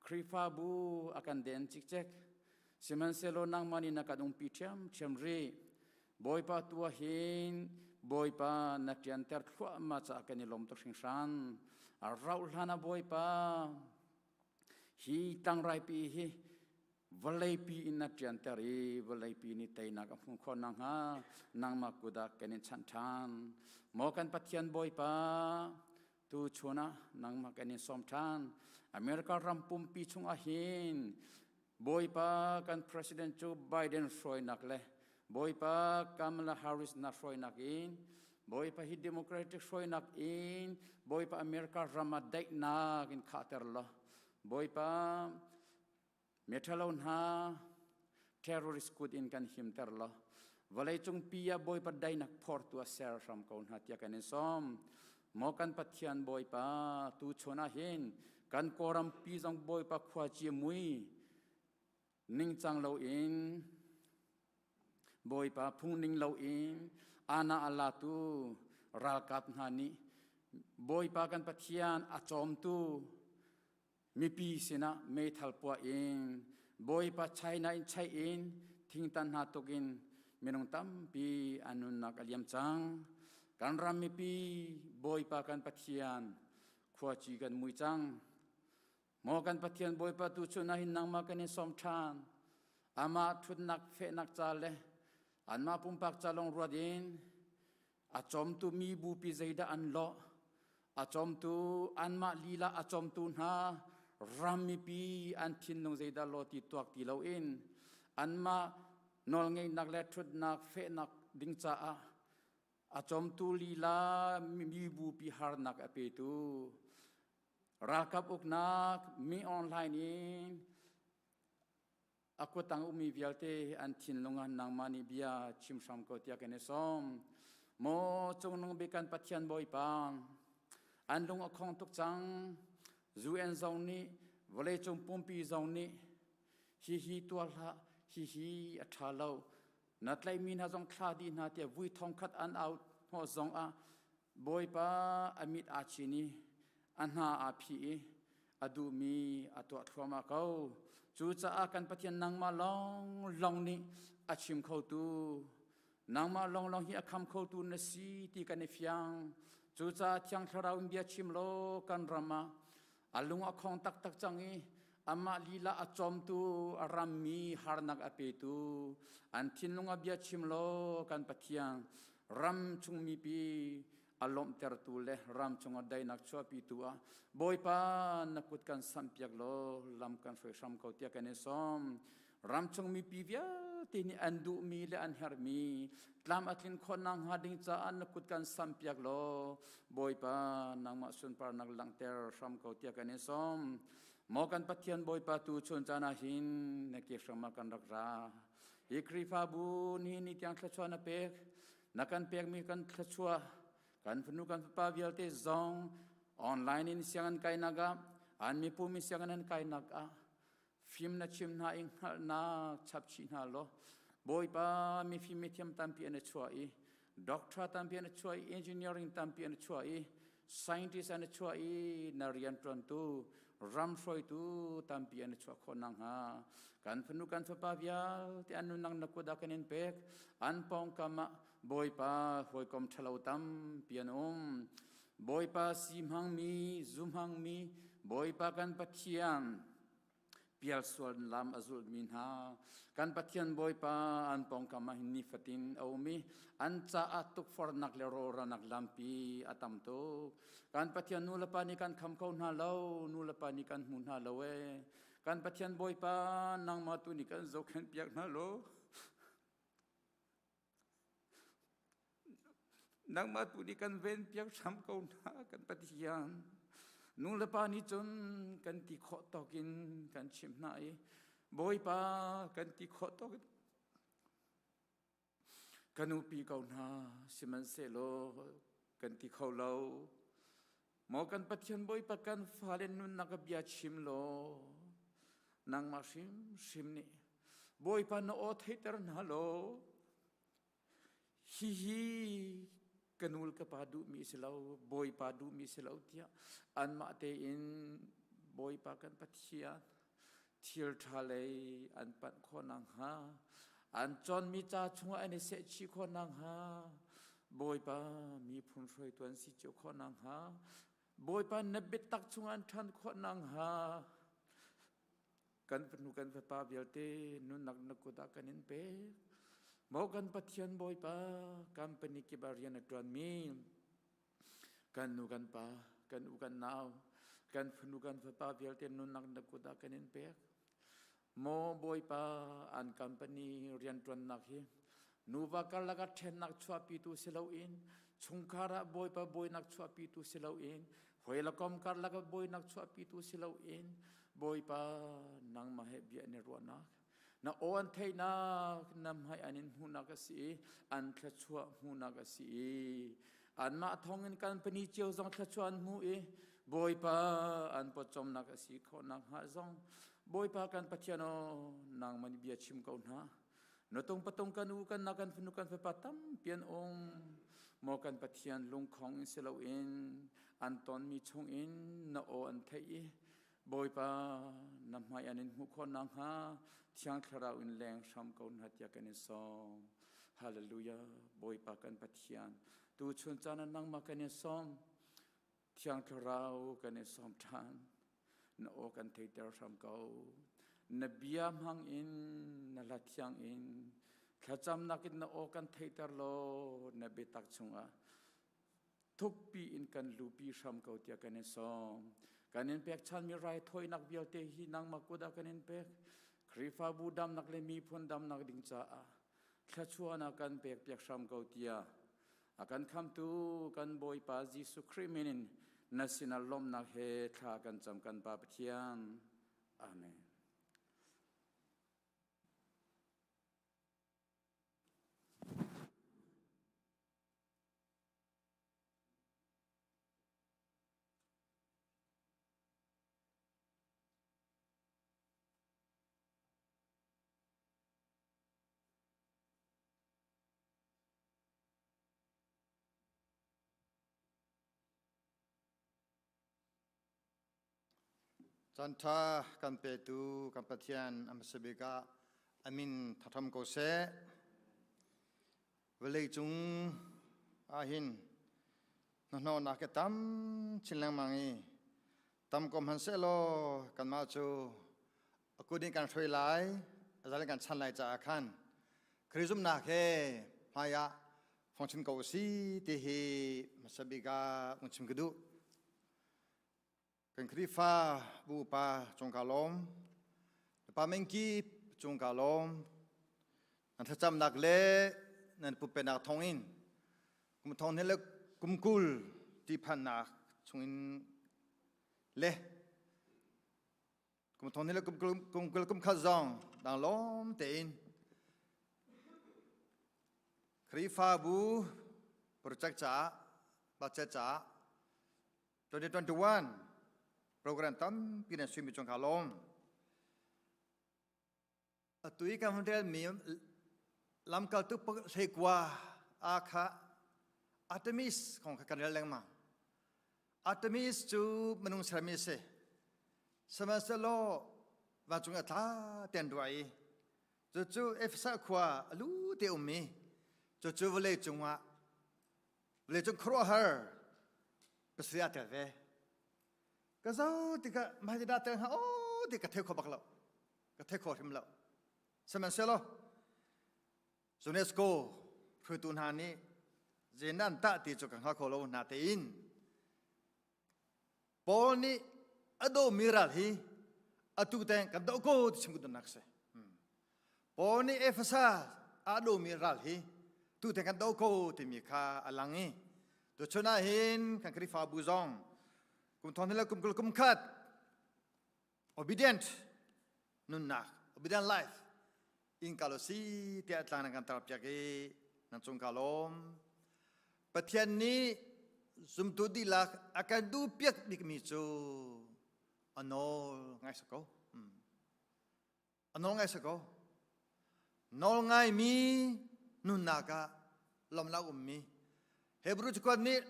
Khrihfabu a kan den cikcek. Sihmanhsehlaw nangmah nih na kan umpi ṭhiamṭhiam rih. Bawipa tu ah hin Bawipa na ṭianter thluahmah caah kan i lawm tuk hringhran. A rauh hlan ah Bawipa Hi tlangrai-pi hi vawleipi in na ṭianter i vawleipi nih teinak a hmuh khawh nakhnga nangmah kut ah kan in chanh ṭhan. Maw kan Pathian Bawipa, tuchun ah nangmah kan in sawm ṭhan. America ram pumpi chungah hin Bawipa kan President Joe Biden hruainak le Bawipa Kamala Harris na hruainak in Bawipa hi Democratic hruainak in Bawipa America ram ah daihnak in khahter law Bawipa miṭhalo hna terrorist kut in kan himter law vawleicung pi ah Bawipa daihnak phortu ah ser hram ko hna tiah kan in sawm. Maw kan Pathian Bawipa tu chun ah hin kan Kawlram pi zong Bawipa khuaci mui ningcang loin Bawipa phung ning loin ana a tu ralkap hna nih Bawipa kan Pathian a cawmtu mipi sinah meithal puah in Bawipa China in chaih in thingtan hna tuk in minung tampi an nunnak a liam cang. Kan ram mipi Bawipa kan Pathian khuaci kan mui cang. Maw kan Pathian Bawipa tu cu na hin nangmah kan in sawm ṭhan. Amah ṭhutnak fehnak ca le anmah pumpak ca lawng ruat in a cawmtu mi bupi zeidah an lawh, a cawmtu anmah lila a cawmtu hna ram mipi an thinlung zeidah law ti tuak ti loin anmah nawlngeihnak le ṭhutnak fehnak ding caah a cawmtu lila mi bupi harnak a petu Ralkap uknak mi online in A kutang ummi vialte an thinlung ah nangmah nih bia chim hram ko tiah kan i sawm. Maw cungnung bik kan Pathian Bawipa, an lung a khong tuk cang. UN zong nih vawleicung pumpi zong nih hihi tuah hlah, hihi a ṭha lo. Na tlaihmi hna zong thla dih hna tiah vui thong khat an au hnawh zong ah Bawipa a mit aa chin i a hna aa phih i a duhmi a tuah thluahmah ko. Cucaah kan Pathian nangmah lawnglawng nih a chim khotu, nangmah lawnglawng hi a kham khotu na si ti kan i fiang. Cucaah Thiang Thlarau in bia chim law kan ram ah a lung a khong taktak cang i amah lila a cawmtu a rammi harnak a petu an thinlung ah bia chim law kan Pathian ram chung mipi a lawmhtertu le ram chungah daihnak chuahpitu ah Bawipa na kut kan samhpiak law lam kan hruai hram ko tiah kan i sawm. Ramchung mipi vialte nih an duhmi le an herhmi tlam a tlin khawh nakhnga ding caah na kut kan samhpiak law Bawipa nangmah sunparnak langhter hram ko tiah kan i sawm. Maw kan Pathian Bawipa tu chun caan ah hin na ke hram ah kan rak ra. Hi Khrihfabu nihin ni tiang thluachuah na pek. Na kan pekmi kan thluachuah kan fanu kan fapa vialte zong online in sianginn kainak ah an mipum in sianginn an kainak ah fim na chim hna i hngalhnak chap chih hna law Bawipa mifim mithiam tampi an i chuah i doctor tampi an i chuah i engineering tampi an i chuah i scientist an i chuah i na rian ṭuantu ram hruaitu tampi an i chuah khawh nakhnga kan fanu kan fapa vialte an nunnak na kut ah kan in pek an pawngkam ah Bawipa hawikom ṭhalo tampi an um Bawipa si hmangmi zu hmangmi Bawipa kan Pathian pialsual lam a zulmi hna kan Pathian Bawipa an pawngkam ah hin nifatin a um i an caah tukforhnak le rawlranak lampi a tam tuk. Kan Pathian nu le pa nih kan kham kho hna lo, nu le pa nih kan hmu hna lo ee. Kan Pathian Bawipa nangmah tu nih kan zohkhenh piak hna law. Nangmah tu nih kan ven piak hram ko hna kan Pathian. Nu le pa nih cun kan ti khawh tawk in kan chimh hna i Bawipa kan ti khawh tawk in kan upi ko hna sihmanhsehlaw kan ti kho lo. Maw kan Pathian Bawipa kan fale nunnak a bia chim law nangmah hrimhrim nih Bawipa na aw theihter hna law hihi ka nu le ka pa duhmi si lo Bawipa duhmi si lo tiah anmah tein Bawipa kan Pathian thil ṭha lei an panh khawh nakhnga an cawnmi ca chungah an i sehchih khawh nakhnga Bawipa miphun hruaitu an si cio khawh nakhnga Bawipa na biatak chungah an ṭhan khawh nakhnga kan fanu kan fapa vialte nunnak na kut ah kan in pek maw kan Pathian Bawipa company kip ah rian a ṭuanmi kan nu kan pa kan u kan nau kan fanu kan fapa vialte nunnak na kut ah kan in pek maw Bawipa an company rianṭuannak hi nuva karlak ah ṭhennak chuahpitu si loin chungkhar ah Bawipa bawinak chuahpitu si loin hoi le kom karlak ah bawinak chuahpitu si loin Bawipa nangmah he bia an i ruahnak na aw an theihnak na hmai an in hmuhnak a si i an thluachuah hmuhnak a si i anmah thawngin company cio zong thluachuah an hmu i Bawipa an pawcawmnak a si khawh nakhnga zong Bawipa kan Pathian aw nangmah nih bia chim ko hna na tung patung kan u kan na kan fanu kan fapa tampi an um maw kan Pathian lungkhong in si loin an tonmi chungin na aw an theih i Bawipa na hmai an in hmuh khawh nakhnga Thiang Thlarau in leng hram ko hna tiah kan in sawm. Hallelujah. Bawipa kan Pathian tu chun caan ah nangmah kan in sawm. Thiang Thlarau kan in sawm ṭhan. Na aw kan theiter hram ko. Na bia hmang in na hla thiang in thlacamnak in na aw kan theiter law na biatak chungah thukpi in kan lupi hram ko tiah kan in sawm. Kan in pekchanmi raithawinak vialte hi nangmah kut ah kan in pek. Khrihfabu damnak le miphun damnak ding caah thluachuahnak kan pek piak hram ko tiah a kan khamtu kan Bawipa Jesuh Khrih min in na sinah lawmhnak he thla kan cam kan Pa Pathian. Amen. Caan ṭha kan petu kan Pathian a hmasa bik ah a min thatham ko seh. Vawlei cung ahhin hnahnawhnak hi tam chin lengmang i tam ko hmanhsehlaw kanmah cu a kut in kan hruai lai, a zal in kan chan lai caah khan Khrih zumhnak he hmai ah fong chin ko u si ti hi hmasa bik ah ung chim ka duh. Kan Khrihfa bu upa cung ka lawm. Pa mengkip cung ka lawm. Nan thlacamnak le nan pumpenak thawngin kum thong le kum 20 ti phannak chungin le kum thong le kum 20 kum khat zong dang lawm tein Khrihfabu project caah budget caah 2021 program tampi nan suimi cung ka lawm. Atu i kan hun relmi lamkaltu hleikua a kha Artemis kong kha kan rel lengmang. Artemis cu minung sermi a si. Sihmanhsehlaw vancung a tla ten rua i cucu Efesa khua a lu te ummi cucu vawlei cungah vawlei cung khuaruahhar pasarih aa tel ve. Ka zoh tikah mah dah tel hnga aw ti ka thei kho bak lo. Ka thei kho hrim lo. Sihmanhsehlaw UNESCO hruaitu hna nih zenan tah ti cu ka hngal kho lo hna tein Paul nih a domi ral hi atu teng kan doh ko ti chim nak si. Paul nih Efesa a domi ral hi tu teng kan doh ko timi kha a lang i tuchun ah hin kan Khrihfabu zong kum thong le kum 20 kum khat obedient nunnak obedient life in kalo si tiah tlang nan kan tar piak i nan cung ka lawm. Pathian nih zumtu dihlak a kan duh piak bikmi cu a nawl ngai sa ko. A nawl ngai sa ko. Nawl ngaimi nunnak ah lawmnak ummi Hebrew cakuat nih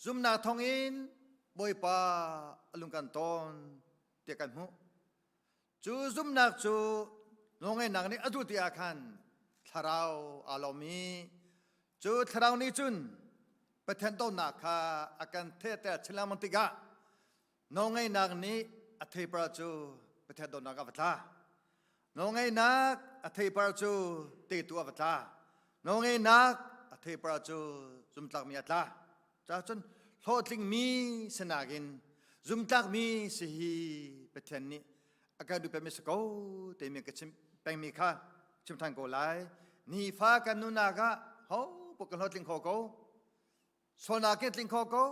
zumnak thawngin Bawipa a lung kan tawn tiah kan hmuh. Cu zumnak cu nawlngaihnak nih a duh ti ah khan thlarau aa lawm i cu thlarau nih cun Pathian dawtnak kha a kan theihter chin lengmang tikah nawlngaihnak nih a theipar cu Pathian dawtnak a va tla. Nawlngaihnak a theipar cu teitu a va tla. Nawlngaihnak a theipar cu zumtlakmi a tla. Cacun hlawhtlingmi sinak in zumtlakmi si hi Pathian nih a kan duh pengmi si ko timi ka chim pengmi kha chim ṭhan ko lai. Nifa kan nunak ah ho pok kan hlawhtling kho ko. Sualnak in tling kho ko.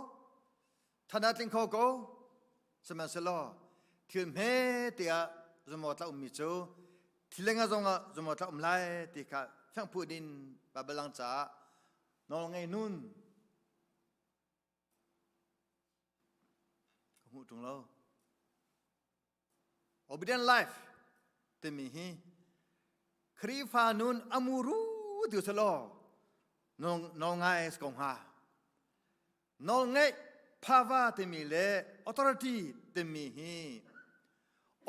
Thana tling kho ko. Sihmanhsehlaw thil hme tiah zumaw tla ummi cu thil lenga zongah zumaw tla um lai ti kha fiangphu din Baibal caah nawlngei nun ka hmuh ṭung lo. Obedient life timi hi Khrihfa nun amuru ti selaw nawl ngai ko hnga. Nawlngeih phava timi le authority timi hi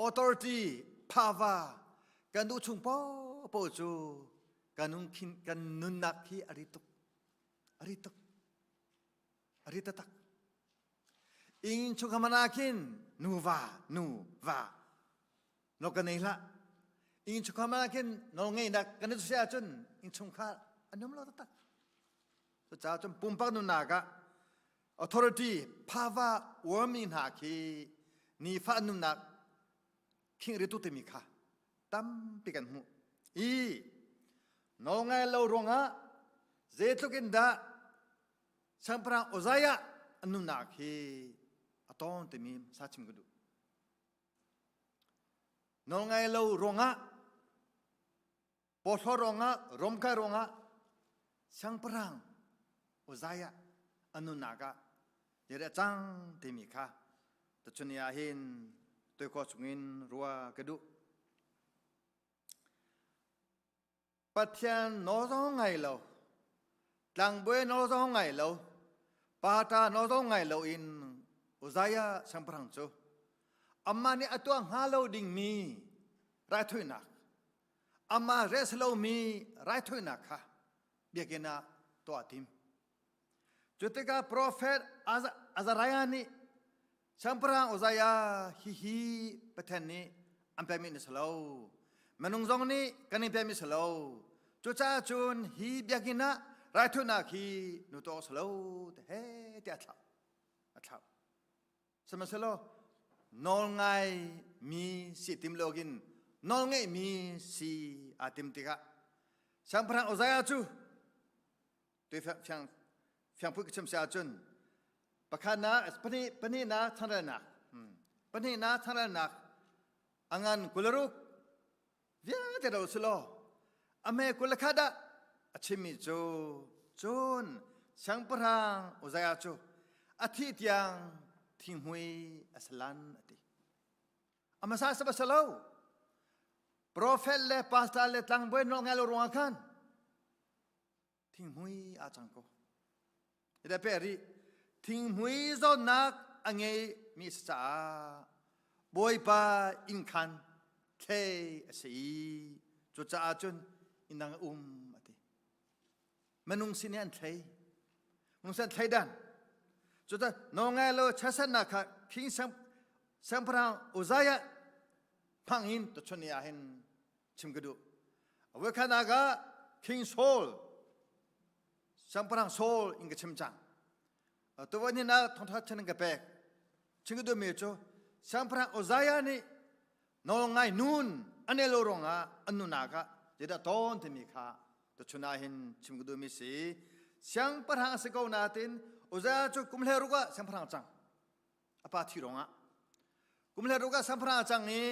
authority phava kan duh chung paohpaoh cu kan kan nunnak hi a ri tuk a ri tuk a ri taktak. Inn chung mana khin nuva nuva no kan nei hlah. Inn chung mana khin nawl ngeihnak kan i si ahcun innchungkhar a num lo taktak. Cucaah cun pumpak nunnak ah authority phava uarmi hna khi nifa nunnak khing ritu timi kha tampi kan hmuh. I nawl ngai lo ruangah zeitluk in dah Siangpahrang Uzziah an nunnak hi a tawn timi sa chim ka duh. Nawl ngai lo ruangah porhlaw ruangah romkai ruangah siangpahrang Uzziah an nunnak ah zeidah cang timi kha tuchun ni ah hin tuikhua chungin rua ka duh. Pathian nawl zong ngai lo, tlangbawi nawl zong ngai lo, pata nawl zong ngai lo in Uzziah siangpahrang cu Amah nih a tuah hnga lo dingmi raithawinak, amah res lomi raithawinak kha biakinn ah tuah a tim. Cu tikah profet Azariah nih Siangpahrang Uzziah hihi Pathian nih an pekmi na si lo. Minung zong nih kan in pekmi si lo. Cucaah cun hi biakinn ah raithawinak hi nu tuah si lo ti he tiah a thlauh. A thlauh. Sihmanhsehlaw nawlngai mi si tim loin nawlngeihmi si aa tim tikah Siangpahrang Uzziah cu tu fiang fiang phu ka chim si ahcun pakhatnak pahnih pahnihnak changrelnak pahnihnak changrelnak a ngan kularuk vialte ro si law a hme kulakhat ah a chimmi cu cun siangpahrang Uzziah cu a thih tiang thinghmui a salan a ti a hmasa sa lo profet le pastor le tlangbawi nawl ngai lo ruangah khan Thinghmui aa cang ko. Ida pe rih. Thinghmui zawtnak a ngei mi si caah Bawipa inn khan thlei a si i cucaah cun inn dang a um a ti. Minung sin hi an thlei. Minung sin an thlei dan. Cucaah nawlngai lo chasannak kha King Siangpahrang Uzziah hmang in tuchun ni ah hin chim ka duh. Voikhatnak ah King Saul, Siangpahrang Saul in ka chim cang. Tuvan hin ah thawngtha chan in ka pek. Chim ka duhmi cu Siangpahrang Uzziah nih nawl ngai nun an lo ruangah an nunak ah zeidah tawn timi kha tuchun ah hin chim ka duhmi si. Siangpahrang a si ko nain Uzziah cu kum hle ruk ah siangpahrang cang. A pa thi ruangah kum le ruk ah siangpahrang a cang i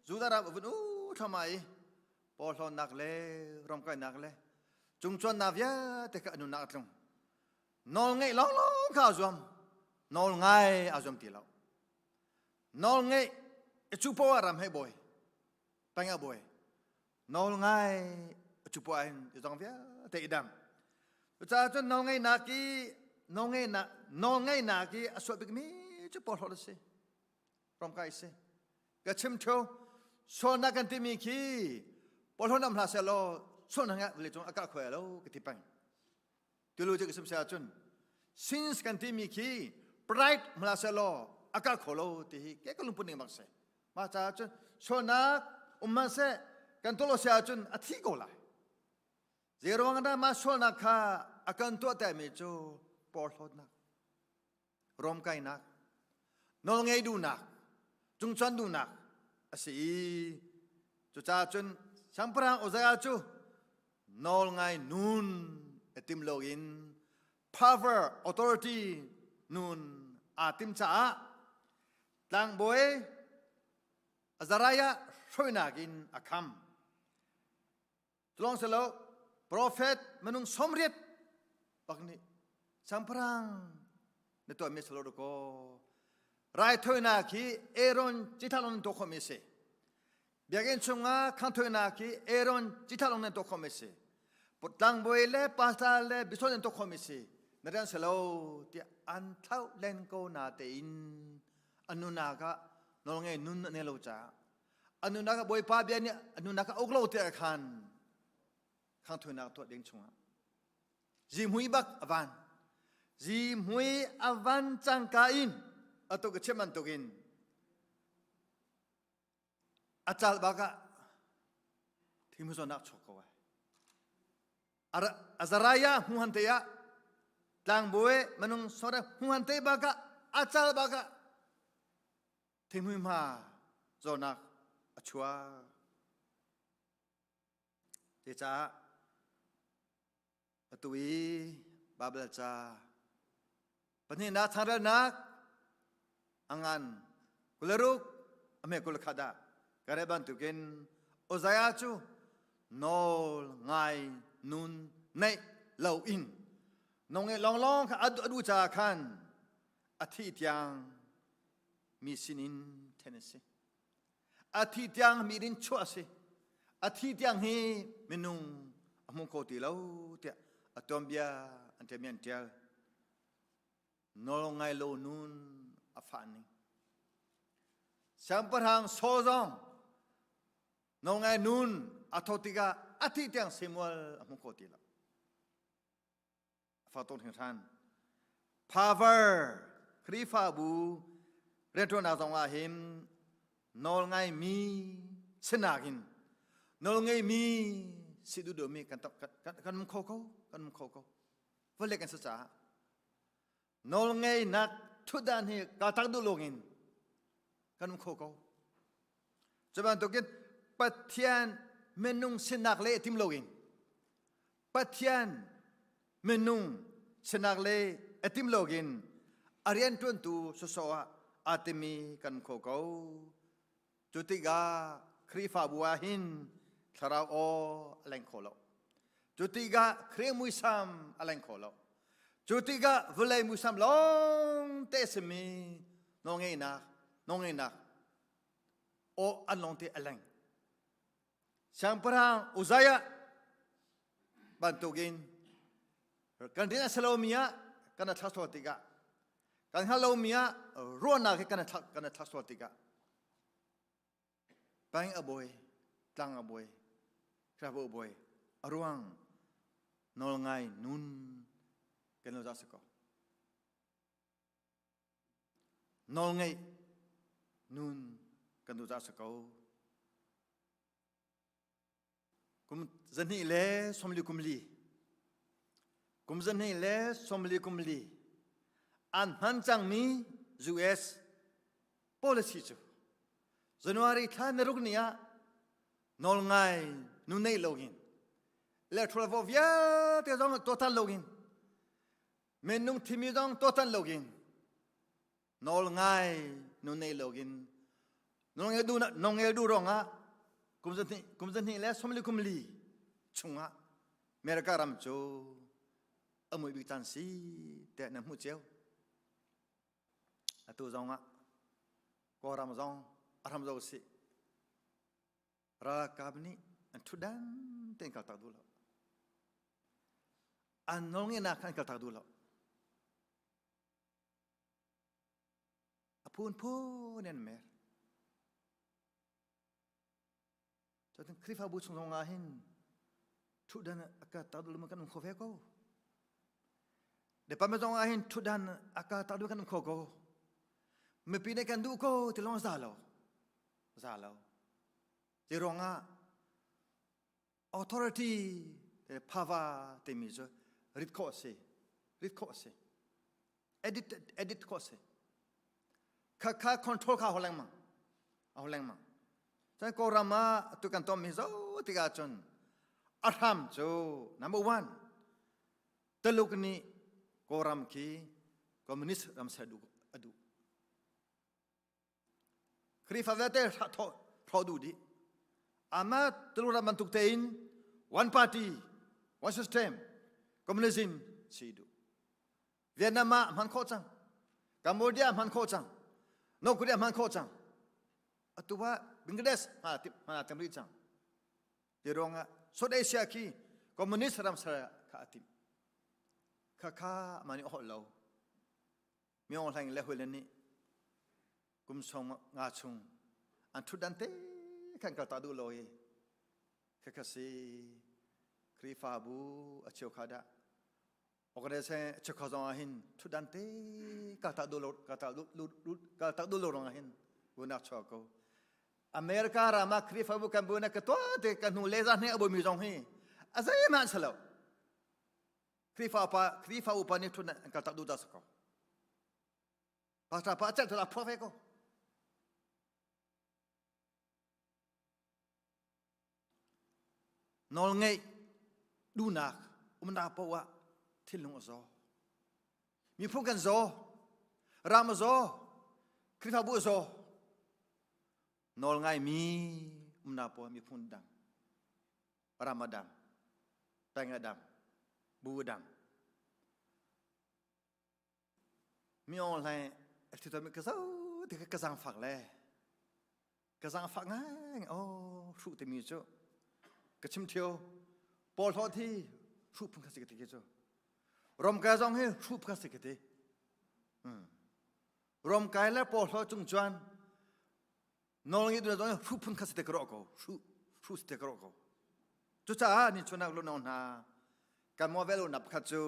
Judah ram a vun u thluahmah i porhlawtnak le romkainak le cungcuannak vialte kha a nunnak a tlung. Nawl ngeih lawnglawng kha a zuam. Nawl ngai aa zuam ti lo. Nawl ngeih cu poah ram hei bawi, peng ah bawi. Nawl ngai cu poah hin zong vialte i dam. Cucaah cun nawl ngeihnak i nawl ngeihnak nawl ngeihnak i a suah bikmi cu porhlawt a si. Romkai a si. Ka chim ṭheo sualnak kan timi khi porhlawt nam hlah seh law sualnak ah vawlei cung a kah khuai lo ka ti peng. Tulu cu ka sim seh ahcun sins kan timi khi pride hmala seh law a kah kho lo ti hi ke ka lungput ning bak si. Mah caah cun sualnak um hmanhseh kan tuah lo si ahcun a thi ko lai. Zeiruang dah mah sualnak kha a kan tuah termi cu porhlawtnak, romkainak, nawlngei duhnak, cungcuan duhnak a si i cucaah cun Siangpahrang Uzziah cu nawlngai nun a tim loin power authority nun aa tim caah tlangbawi Azariah hruainak in a kham. Tulong silo profet minung somriat bak nih siangpahrang na tuahmi silo dakaw raithawinak hi Aaron cithlah lawng nan tuah khawhmi a si. Biakinn chungah khangthawinak hi Aaron cithlah lawng nan tuah khawhmi a si. Tlangbawi le pastor le bishop nan tuah khawhmi a si. Na rian si lo tiah an thlauh len ko na tein an nunak ah nawlngei nun an lo caah an nunak ah Bawipa bia nih an nunak ah uk lo tiah khan khangthawinak tuah ding chungah zihmui bak a van zihmui a van cangka in atu ka chim bantukin a cal bak ah thimhu zawnnak chuak ko ai Azariah hmuhan te ah tlangbawi manung sore hmuhan te bak ah a cal bak ah thimhui hma zawnak a chuak te caah atu i Babel ca pahnihnak changrelnak a ngan kularuk a hme kulakhat ah ka rel bantukin Uzziah cu nawl ngai nun neih lo in nonge lawnglawng kha a duh caah khan a thih tiang mi sinin then a si. A thi tiang mi rin chuah a si. A thi tiang hi minung a hmu kho ti lo tiah a tuanbia an ṭialmi an ṭial. Nawl ngai lo nun a fah ning. Siangpahrang Saul zong nawl ngai nun a tho tikah a thih tiang Samuel a hmu kho ti lo. A fa tawn hringhran. Power Khrihfabu rianṭuannak zong ah hin nawl ngaimi sinak in nawl ngeimi si duh duhmi kan kan kan um kho ko kan um kho ko vale kan si caah nawl ngeinak thutdan hi ka tak duh lawngin kan um kho ko cu bantukin Pathian minung sinak le tim loin Pathian minung sinak le a tim loin a rianṭuantu sawsawh ah aa timi kan kho ko. Cu tikah Khrihfabu ah hin thlarau aw a leng kho lo. Cu tikah Khrih muisam a leng kho lo. Cu tikah vawlei muisam lawng te simi nawlngeihnak nawlngeihnak aw an lawng te a leng. Siangpahrang Uzziah bantukin kan rian a si lomi ah kan i thlak sual tikah kan hngalh lomi ah ruahnak he kan i thlak kan i thlak sual tikah peng a bawi tlang a bawi Khrihfabu a bawi a ruang nawl ngai nun kan lo za si ko Nawlngeih nun kan duh caah si ko. Kum zahnih le sawmli kum li kum zahnih le sawmli kum li an hman cangmi US policy cu January thla na ruk ni ah nawlngai nu nei loin electoral vote vialte zong tuahtan loin Minung thimi zong tuahtan loin nawl ngai nu nei loin nongel du nongel du rongah kum zahnih kum zahnih le somli kum li chungah America ram cu a mui bik caan si te na hmu cio atu zongah Kawlram zong a ram zo si ralkap nih an ṭhutdan tein kaltak duh lo an nawlngeihnak kha an kaltak duh lo a phunphun in mer cun Khrihfabu chung zong ah hin ṭhutdan a ka tak duh lo kan um kho ve ko department zong ah hin ṭhutdan a ka tak duh kan um kho ko mipi nih kan duh ko ti lawng za lo za lo Zei ruangah authority te phava timi cu rit khawh a si rit khawh a si edit edit khawh a si kha kha control kha ho lengmang a ho lengmang cun kawlram ah tu kan tom mi zo tikah cun a hram cu number one Taluk nih Kawlram khi communist ram ser duh a duh Khrihfa vialte hrawh duh dih. Ama Tuluk ram bantuk tein one party, one system, communism si duh. Vietnam ah hman khawh cang. Cambodia hman khawh cang. North Korea hman khawh cang. Atu ah Bangladesh hma hma tam rih cang. Ti ruangah South Asia khi communist ram ser kha atim. Kha kha mani holh lo. Myong Hlaing le hawile nih kum sawm nga chung an ṭhutdan te khan kaltak duh lo i khakha si Khrihfabu a cheukha dah organization a cheukha zong ah hin ṭhutdan te kaltak duh lo kaltak duh kaltak duh lo ruang ah hin bunak chuak ko America ram ah Khrihfabu kan bu na ka tuah te ka hnu le za hne a bumi zong hi a zeihmanh si lo Khrihfa upa Khrihfa upa nih thun an kal tak duh ta ko. Pastor pa cel thula phuak ve ko. Nawl ngeih duhnak umnak poah ah thinlung a zaw. Miphun kan zaw, ram a zaw, Khrihfabu a zaw. Nawl ngaimi umnak poah miphun dang ram a dam peng a dam bu a dam mi ong hlai a thi mi ka zo ti ka zang fak le ka zang fak ngai oh hru ti mi cu ka chim thio paul ho thi hru phun kha si ka ti cu rom ka zong hi hru phun kha si ka ti rom kai le paul ho cung chuan. Nawl ngai duhnak zong hruh phun kha si te ka ruah ko. Hruh hruh si te ka ruah ko. Cucaah ni chunak lu no hna kan mo velo na pakhat cu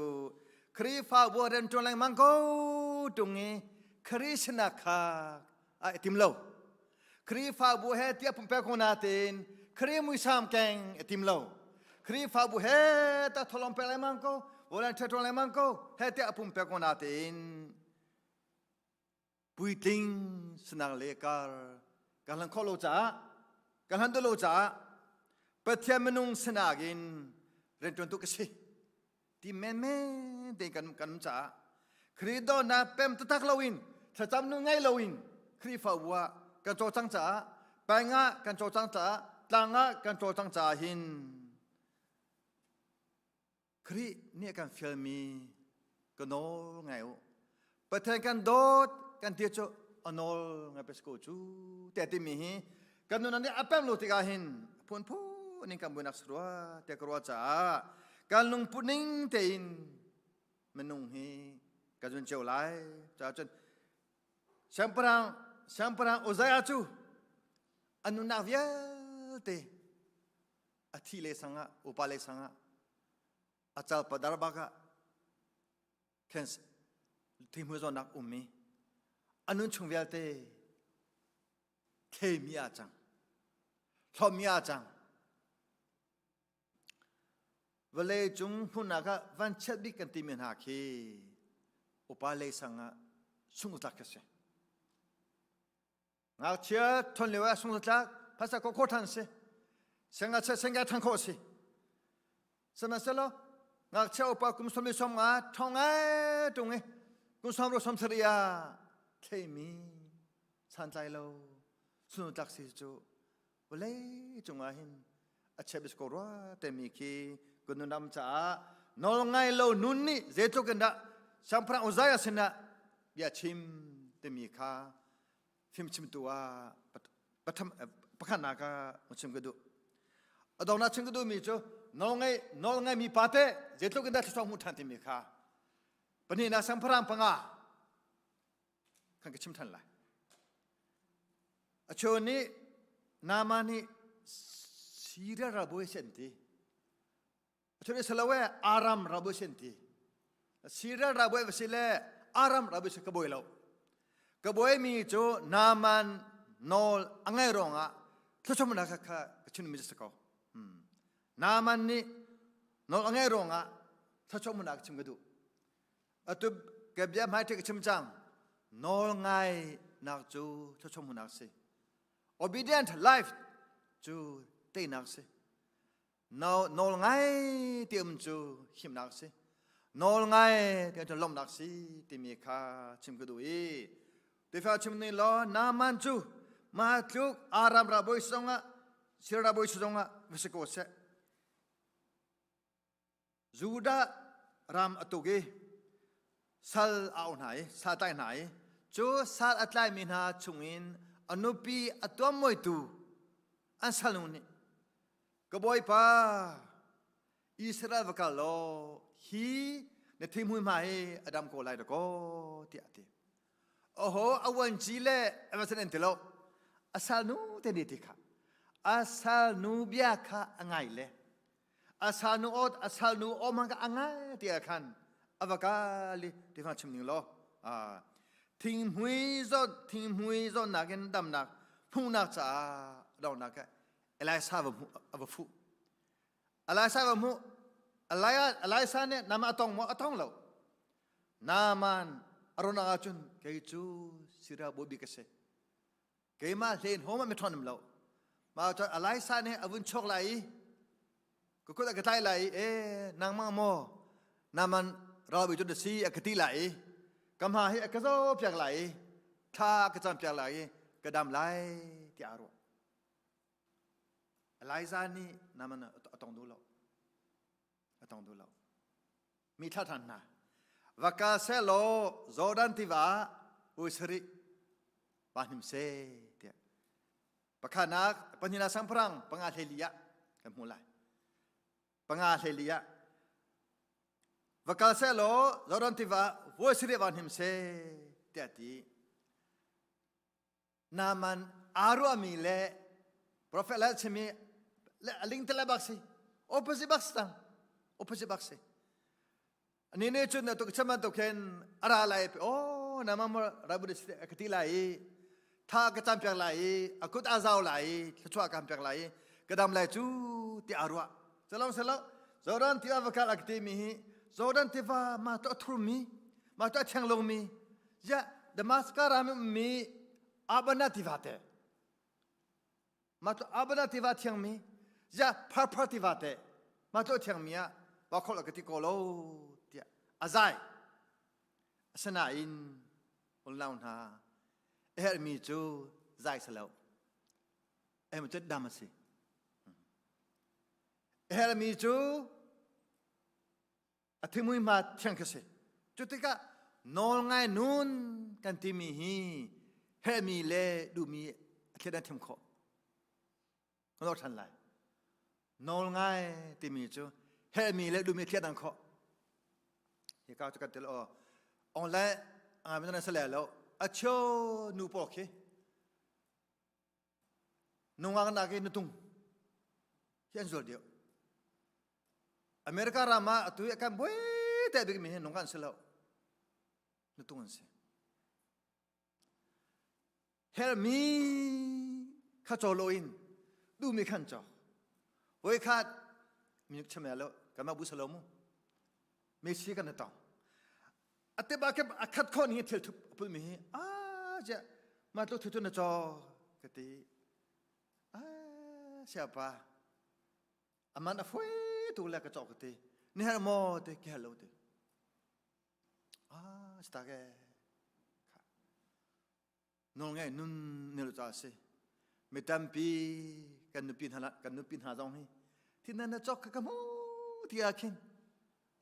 Khrihfabu rian ṭuan lengmang ko ṭung i Khrih sinak kha a i tim lo. Khrihfabu he tiah pumpek ko natin Khrih muisam keng i tim lo. Khrihfabu he ta tholong pek lengmang ko, volunteer ṭuan lengmang ko, he tiah pumpek ko natin puitling sinak le kar kan hlan khawh lo caah kan hlan duh lo caah Pathian minung sinak in rianṭuan tu ka si ti menmen tein kan kan um caah Khrih dawtnak pem taktak loin thlacam nu ngei loin Khrihfabu ah kan cawlcang caah peng ah kan cawlcang caah tlang ah kan cawlcang caah hin Khrih nih a kan fialmi ka nawl ngai u. Pathian kan dawt kan ti cu a nawl ngai pe ko cu tiah timi hi kan nun nih a pem lo tikah hin phunphun in kan buainak si rua tiah ka ruah caah kan lungput ning tein minung hi kan zun cio lai. Caah cun siangpahrang siangpahrang Uzziah cu a nunnak vialte a thi le sang ah upa le sang ah a cal padar bak ah khen thihmui zawnak ummi a nun chung vialte thlemi a cang hlawmmi a cang vawlei cung hmunnak ah vanchiat bik kan timi hna khi upa lei sang ah sungtlak ka si Ngakchia thon lio ah sung tlak phasa ko kho than si. Sengachia sengga than kho si. Sihmanhsehlaw ngakchia upa kum som le som nga thong ai tung i kum som ro som sari ah thleimi santlai lo sunu tlak si cu vawlei cungah hin a chia bis ko rua temi khi kan nunam caah nawl ngai lo nun nih zeitluk in dah siangpahrang Uzziah sinah bia chim timi kha fimchimtu ah patham pakhatnak ah chim ka duh a dongnak chim ka duhmi cu nawl ngai nawl ngaimi pa te zeitluk in dah thluachuah hmuh ṭhan timi kha pahnihnak siangpahrang panga kan ka chim ṭhan lai a cheu nih Naaman nih Syria ralbawi si an ti a cheu nih silo e Aram ralbawi si an ti Syria ralbawi va si le Aram ralbawi si ka bawi lo ka bawi mi cu Naaman nawl a ngai ruangah thluachuahnak kha kha ka chim mi si ko Naaman nih nawl a ngai ruangah thluachuahnak chim ka duh Atu ka bia hmai ka chim cang. Nawl ngai nak cu thluachuah hmuhnak si. Obedient life cu teinak si. Nawl ngai ti um cu himnak si. Nawl ngai ti cu lawmhnak si timi kha chim ka duh i Tefa chim ni law Naaman cu mah tluk Aram ralbawi zongah Syria ralbawi zongah va si ko seh. Judah ram a tuk i sal a auh hna i sal tlai hna i cu sal a tlaimi hna chungin a nupi a tuammuaitu an salnu nih ka bawipa Israel va kal law hi na thihmui hma hi a dam ko lai dakaw tiah a ti. Oho a vuanci le a va an ti lo. A salnu te nih ti kha a salnu bia kha a ngai le a salnu aw a salnu aw hmang kha a ngai ti ah khan a va kal i ti kha chim ning law thinghmui zawt thinghmui zawtnak in damnak hmuhnak caah donghnak ah Elisa va hmuh a va fuh Elisa va hmuh Elisa nih nama a tong maw a tong lo Naaman a ron ahcun kei cu Syria bawi bik ka si keimah hlen hom ah mi ṭhawn um lo mah cun Elisa nih a vun chuak lai i ka kut a ka tlai lai i e nangmah maw Naaman ralbawi cu na si a ka ti lai i ka hma hi a ka zoh piak lai i thla ka cam piak lai i ka dam lai tiah a ruah Eliza nih Naaman a tong duh lo a tong duh lo mi thla ṭhan hna va kal seh law Jordan tiva ui sarih pa hnim seh tiah pakhatnak pahnihnak sangparang panga hlei ah kan hmuh lai panga hlei ah va kal seh law Jordan tiva voi sarih va hnim seh tiah ti Naaman aa ruahmi le prophet le chimi le a ling te le bak si opposite bak si tang opposite bak si ani ne chun na tuk chaman to khen ara lai pe oh na ma rabu de ka ti lai i tha ka cam piak lai i akut a zau lai i thluachuah ka piak lai i ka dam lai cu ti a ruah Salong salo Jordan tiva va kal a ti mi hi Jordan tiva ma to thur mi ma to thiang long mi ya Damascus ram mi Abana tiva te ma to Abana tiva thiang mi ya Pharphar tiva te ma to thiang mi a wa khol ka ti ko lo tia azai asanain unlau hna her mi cu zai salo em cu dam a si Hermi cu a thimui hma thiang khi si. Cu tikah nawl ngai nun kan timi hi hermi le duhmi a thlet an thim khawh. Kan ṭhan lai. Nawl ngai timi cu hermi le duhmi thlet an khawh. Hi ka cu kan tel aw. Online ngai mi nan sale lo. A chio nu pawl khi Nungak nak i nutung hi an zual deuh. America ram ah atu i kan buai te bik mi hi nungak an si lo. Nutung an si. Hermi kha caw lo in duhmi khan caw. Voi khat minik chame lo kanmah bu salo mu. Messi kan tong. Ate ba ke akhat khon hi thil thup pul mi hi a je ma tlo thu tu na cho ka ti a siapa aman a foi tu le ka cho ka ti ni her mo te ke hello te a sta ke Nawl ngai nun ne lo ca si. Mi tampi kan nupi hna kan nupi hna zong hi thin na chok ka ka mu ti ah khin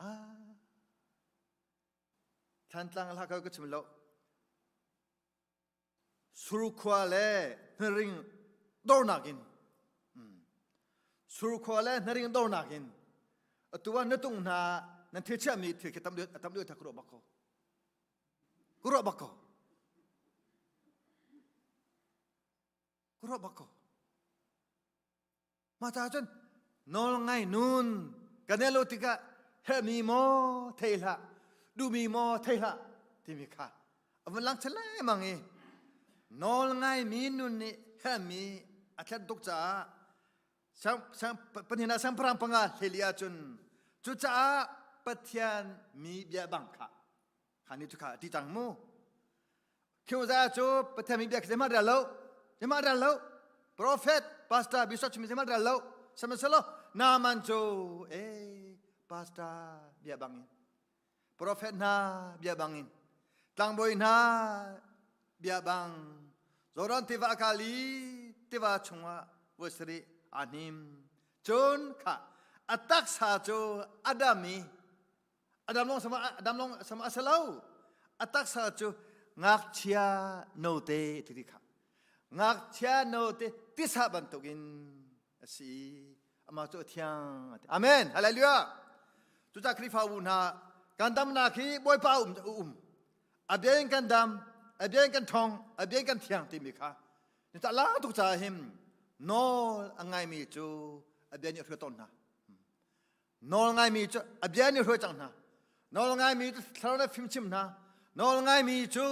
ah Thantlang hla ka ka chim lo surkhua le hnaring dornak in surkhua le hnaring dornak in atu ah na tung hna nan thil chiahmi thil khi tam tam deuh thak ro bak ko Ku ruah bak ko. Ku ruah bak ko. Mah caah cun nawl ngai nun kan lo tikah herhmi maw thei hlah duhmi maw thei hlah timi kha a vun lang chin lengmang i nawl ngaimi nun nih herhmi a thlen tuk caah sang panhin ah siangpahrang panga hleli ahcun cucaah Pathian mi bia bang kha kha ni cu kha ti cang mu khiu za cu Pathian mi bia khi zeihmanh rel lo zeihmanh rel lo prophet pastor bishop chimi zeihmanh rel lo sihmanhsehlaw Naaman cu e pastor bia bangin prophet hna bia bangin tlangbawi hna bia bang Jordan tiva a kal i tiva chungah voi sarih aa hnim cun kha a taksa cu a dam i a dam lawng sama a dam lawng sama a si lo a taksa cu ngakchia note ti ti kha ngakchia note tisa bantukin a si amah cu a thiang amen hallelujah cucah Khrihfabu hna kan damnak hi Bawipa um um a bia in kan dam a bia in kan thong a bia in kan thiang timi kha ni ta la tuk caah him nawl a ngaimi cu a bia nih a hruai tawn hna nawl ngaimi cu a bia nih hruai cang hna nawl ngaimi cu thlarau le fimchim hna nawl ngaimi cu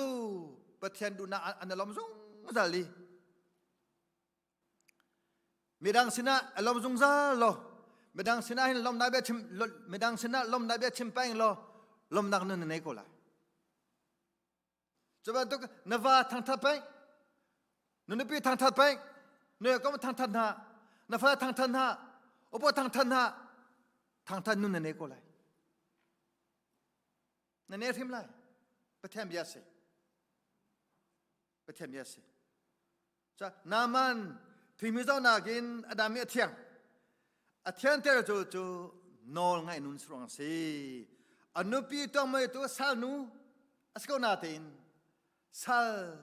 Pathian duhnak an lawm zungzal i Midang sinah a lawm zungzal law midang sinah hin lawmnak bia chim midang sinah lawmnak bia chim peng law lawmnak nun na nei ko lai. Cu bantuk na va thangthat peng, na nupi thangthat peng, na kom thangthat hna, na fa thangthat hna, upa thangthat hna, thangthat nun na nei ko lai. Na nei hrim lai. Pathian bia si. Pathian bia si. Naaman thimi zohnak in a dam i a thiang. A thianter cu cu nawl ngaih nun suang si. A nupi tuangmei tu sal nu a si ko natein sal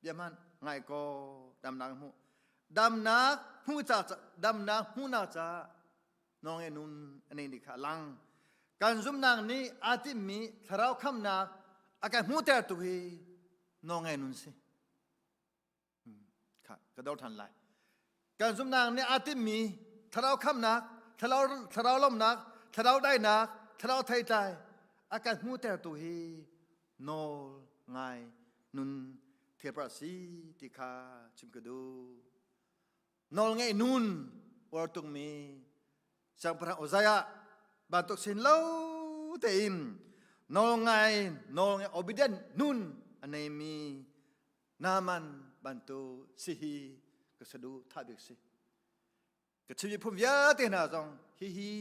bia hmanh ngai ko damnak hmu. Damnak hmu ca damnak hmuhnak ca nawl ngaih nun a nei ni kha lang. Kan zumnak nih aa timmi thlarau khamnak a kan hmuhter tu hi nawl ngaih nun si. Kha. Ka dor than lai. Kan zumnak nih aa timmi thlarau khamnak, thlarau thlarau lawmhnak, thlarau daihnak, thlarau theitlai a kan hmuhtertu hi nawl ngai nun thepra si ti kha chim ka duh. Nawl ngeih nun uar tungmi Siangpahrang Uzziah bantuk sin lo tein nawl ngai nawl ngai obedient nun a neimi Naaman bantuk si hi ka sadu tha bik si. Ka chimmi phun vialte hna zong hihi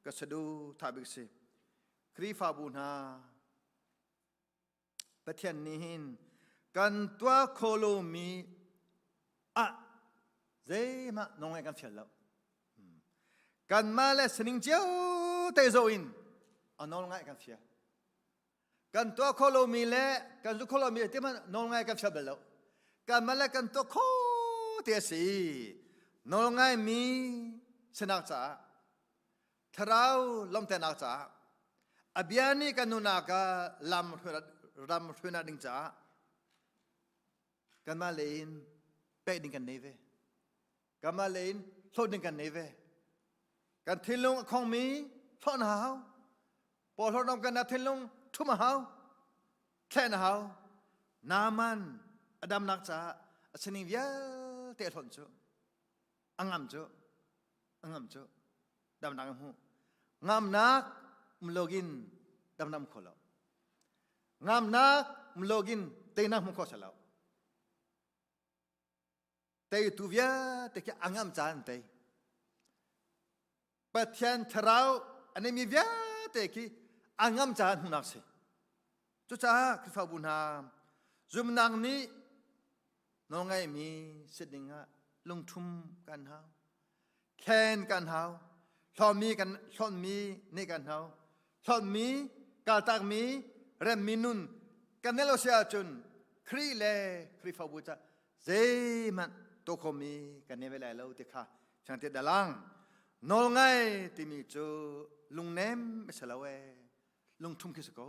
ka sadu tha bik si. Khrihfabu hna Pathian nih hin kan tuah kho lomi ah zeihmah nawlngaih kan fial lo. Kanmah le sining cio te zoh in a nawlngaih kan fial. Kan tuah kho lomi le kan zu kho lomi te hmanh nawlngaih kan fial bal lo. Kanmah le kan tuah kho te a si. Nawlngaimi sinak caah thlarau lawmhternak caah a bia nih kan nunak ah lam ram hruainak ding caah kanmah lei in pek ding kan nei ve kanmah lei in hlawt ding kan nei ve kan thinlung a khongmi hlawh na hau porhlawt kan thinlung ṭhum a hau thlen a hau Naaman a damnak caah a sining vialte a hlonh cu a ngam cu a ngam cu damnak a hmu ngamnak umlogin damnak kho lo ngamnak umlogin teinak hmu kho lo teitu vialte khi a ngam caan tei Pathian thlarau a neimi vialte khi a ngam caan hmuhnak si cucaah Khrihfabu hna zumnak nih nawlngaimi si dingah lungthum kan hau thlen kan hau hlawmi kan hlonmi nih kan hau hlonmi kaltakmi remmi nun kan nel lo si ahcun Khrih le Khrihfabu ca zeihmanh tuah khomi kan nei ve lai lo ti kha Changte dalang nawlngai timi cu lungnem a si lo ee lungthum khi si ko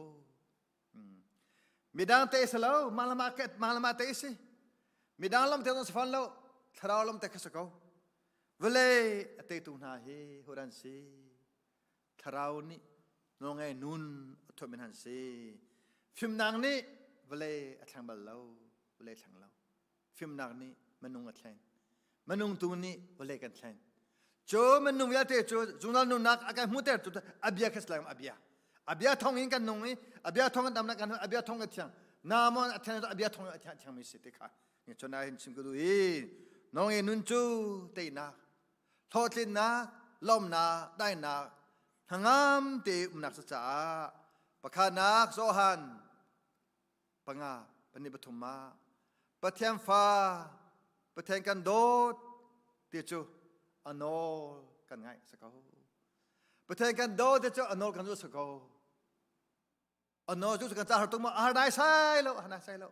midang te si lo malama ke malama te si midang lam te zong si fawn lo thlarau lam te kha si ko vawlei a teitu hna hi hodan si thlarau nih nawlngai nun a thuat han si fimnak nih vawlei a thleng bal lo vawlei thleng lo fimnak nih minung a thlen minung tu nih vawlei kan thlen cu minung vialte cu zungzal nunnak a kan hmuhter tu a bia kha silang a bia a bia thong in kan nung i a bia thong in damnak kan a bia thong in thiang namon a thiang a bia thong a thiang thiang mi si te kha ni chona hin chim ka du i nong e nun cu teinak hlawhtlinnak lawmnak dainak hnangam te umnak caah pakhatnak Johan panga pahnih pathum ah Pathian fa Pathian kan dawt ti cu a nawl kan ngaih sa ko Pathian kan dawt ti cu a nawl kan zulh sa ko a nawl cu kan ca har tuk ma a har dai sai lo har dai sai lo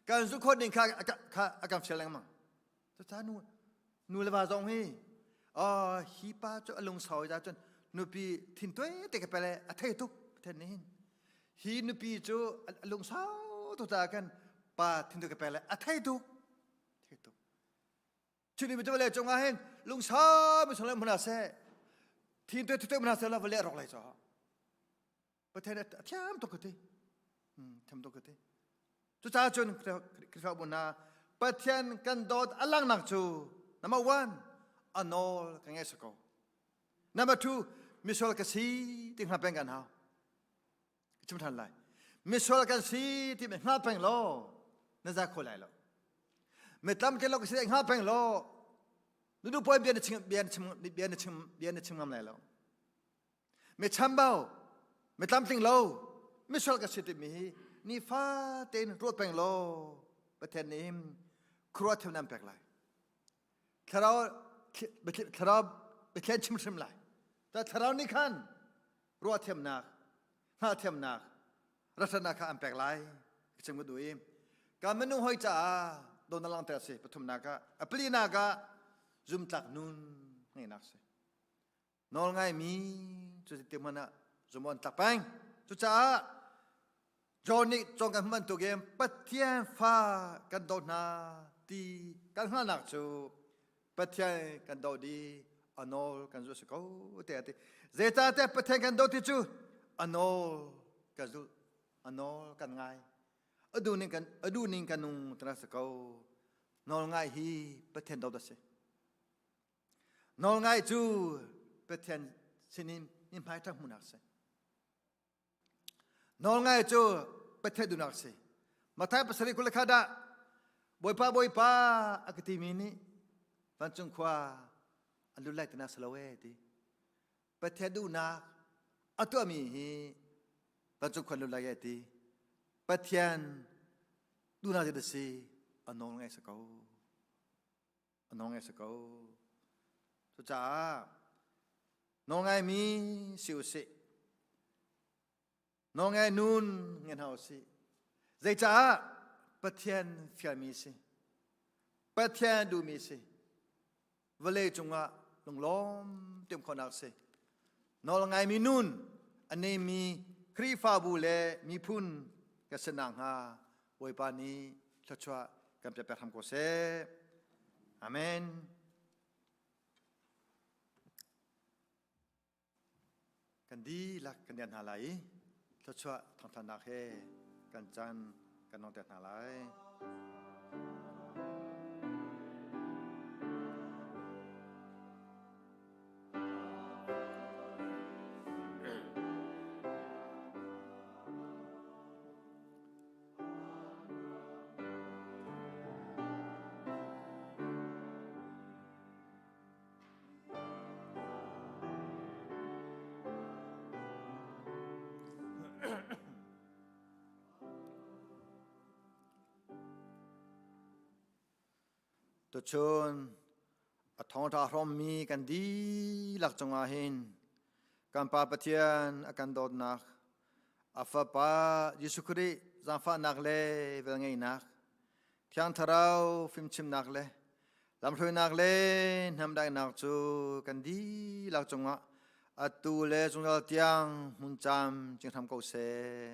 kan zu khawt ding kha kha a kan fial lengmang Cucaah nu nu le va zong hi oh, hi pa cu a lungsau i cun nupi thin tuai te ka pele a thei tuk then ni hin hi nupi cu a lungsau tu ta kan pa thin tu ka pele a thei tuk thei tuk chuni mi le cungah hin lungsau mi song le hmuna se thin tuai tu hmuna se la vale rok lai cho Pathian a thiam tuk ka ti. Thiam tuk ka ti. Cucaah cun Khrihfabu hna Pathian kan dawt a langnak cu number one a nawl ka ngei ko. Number two misual ka si ti hngal peng kan hau. Ka chim ṭhan lai. Misual kan si ti hngal peng law na za kho lai lo. Mi tlamtling lo ka si hngal peng law nu nu puai bia na chim bia na chim bia na chim bia na chim ngam lai lo. Mi chambau, mi tlamtling lo, misual ka si timi hi nifa tein ruat peng law Pathian nih khuaruah thiam nan pek lai. Thlarau thlarau Pathian chim hrim lai. Ta thlarau nih khan ruah thiamnak, hngalh thiamnak, rathatnak kha an pek lai. Ka chim ka duh i ka minung hoi caah don na langter si pathumnak ah a palinak ah zumtlak nun ngeihnak si. Nawlngaimi cu ti hmanh ah zumh an tlak peng. Cucaah John nih cawng kan hman bantukin Pathian fa kan dawt hna. ti kan hngalhnak cu Pathian kan doh di a nawl kan zulh si ko te a ti. Zeicahtiah Pathian kan doh ti cu a nawl kan zulh, a nawl kan ngai. A duh ning kan a duh ning kan nung tana si ko. Nawl ngai hi Pathian dawt a si. Nawl ngai cu Pathian sinin mi hmai ṭha hmuhnak si. Nawlngai cu Pathian duhnak a si. Matthai pasarih kul le khat ah Bawipa Bawipa a ka timi nih vancung khua an lut lai tinak si lo ee ti. Pathian duhnak a tuahmi hi vancung khua an lut lai ee ti. Pathian duhnak cu si a nawl ngai si ko. A nawl ngai si ko. Cucaah Nawlngaimi si u sih. Nawlngai nun nge hna u sih. Zeicah Pathian fialmi si. Pathian duhmi si. Vawlei cungah lunglawm tiam khawhnak si. Nawlngaimi nun a neimi Khrihfabu le miphun ka si nakhnga Bawipa nih thluachuah kan pek hram ko seh. Amen. Kan dihlak kan rian hna lai i thluachuah thangthannak he kan caan kan nongter hna lai. Tuchun a thawngṭha hrawmmi kan dihlak cungah hin kan Pa Pathian a kan dawtnak, a Fapa Jesuh Khrih zaangfahnak le velngeihnak, Thiang Thlarau fimchimnak le lamhruainak le hnamdaihnak cu kan dihlak cungah atu le zungzal tiang hmun cam cing hram ko seh.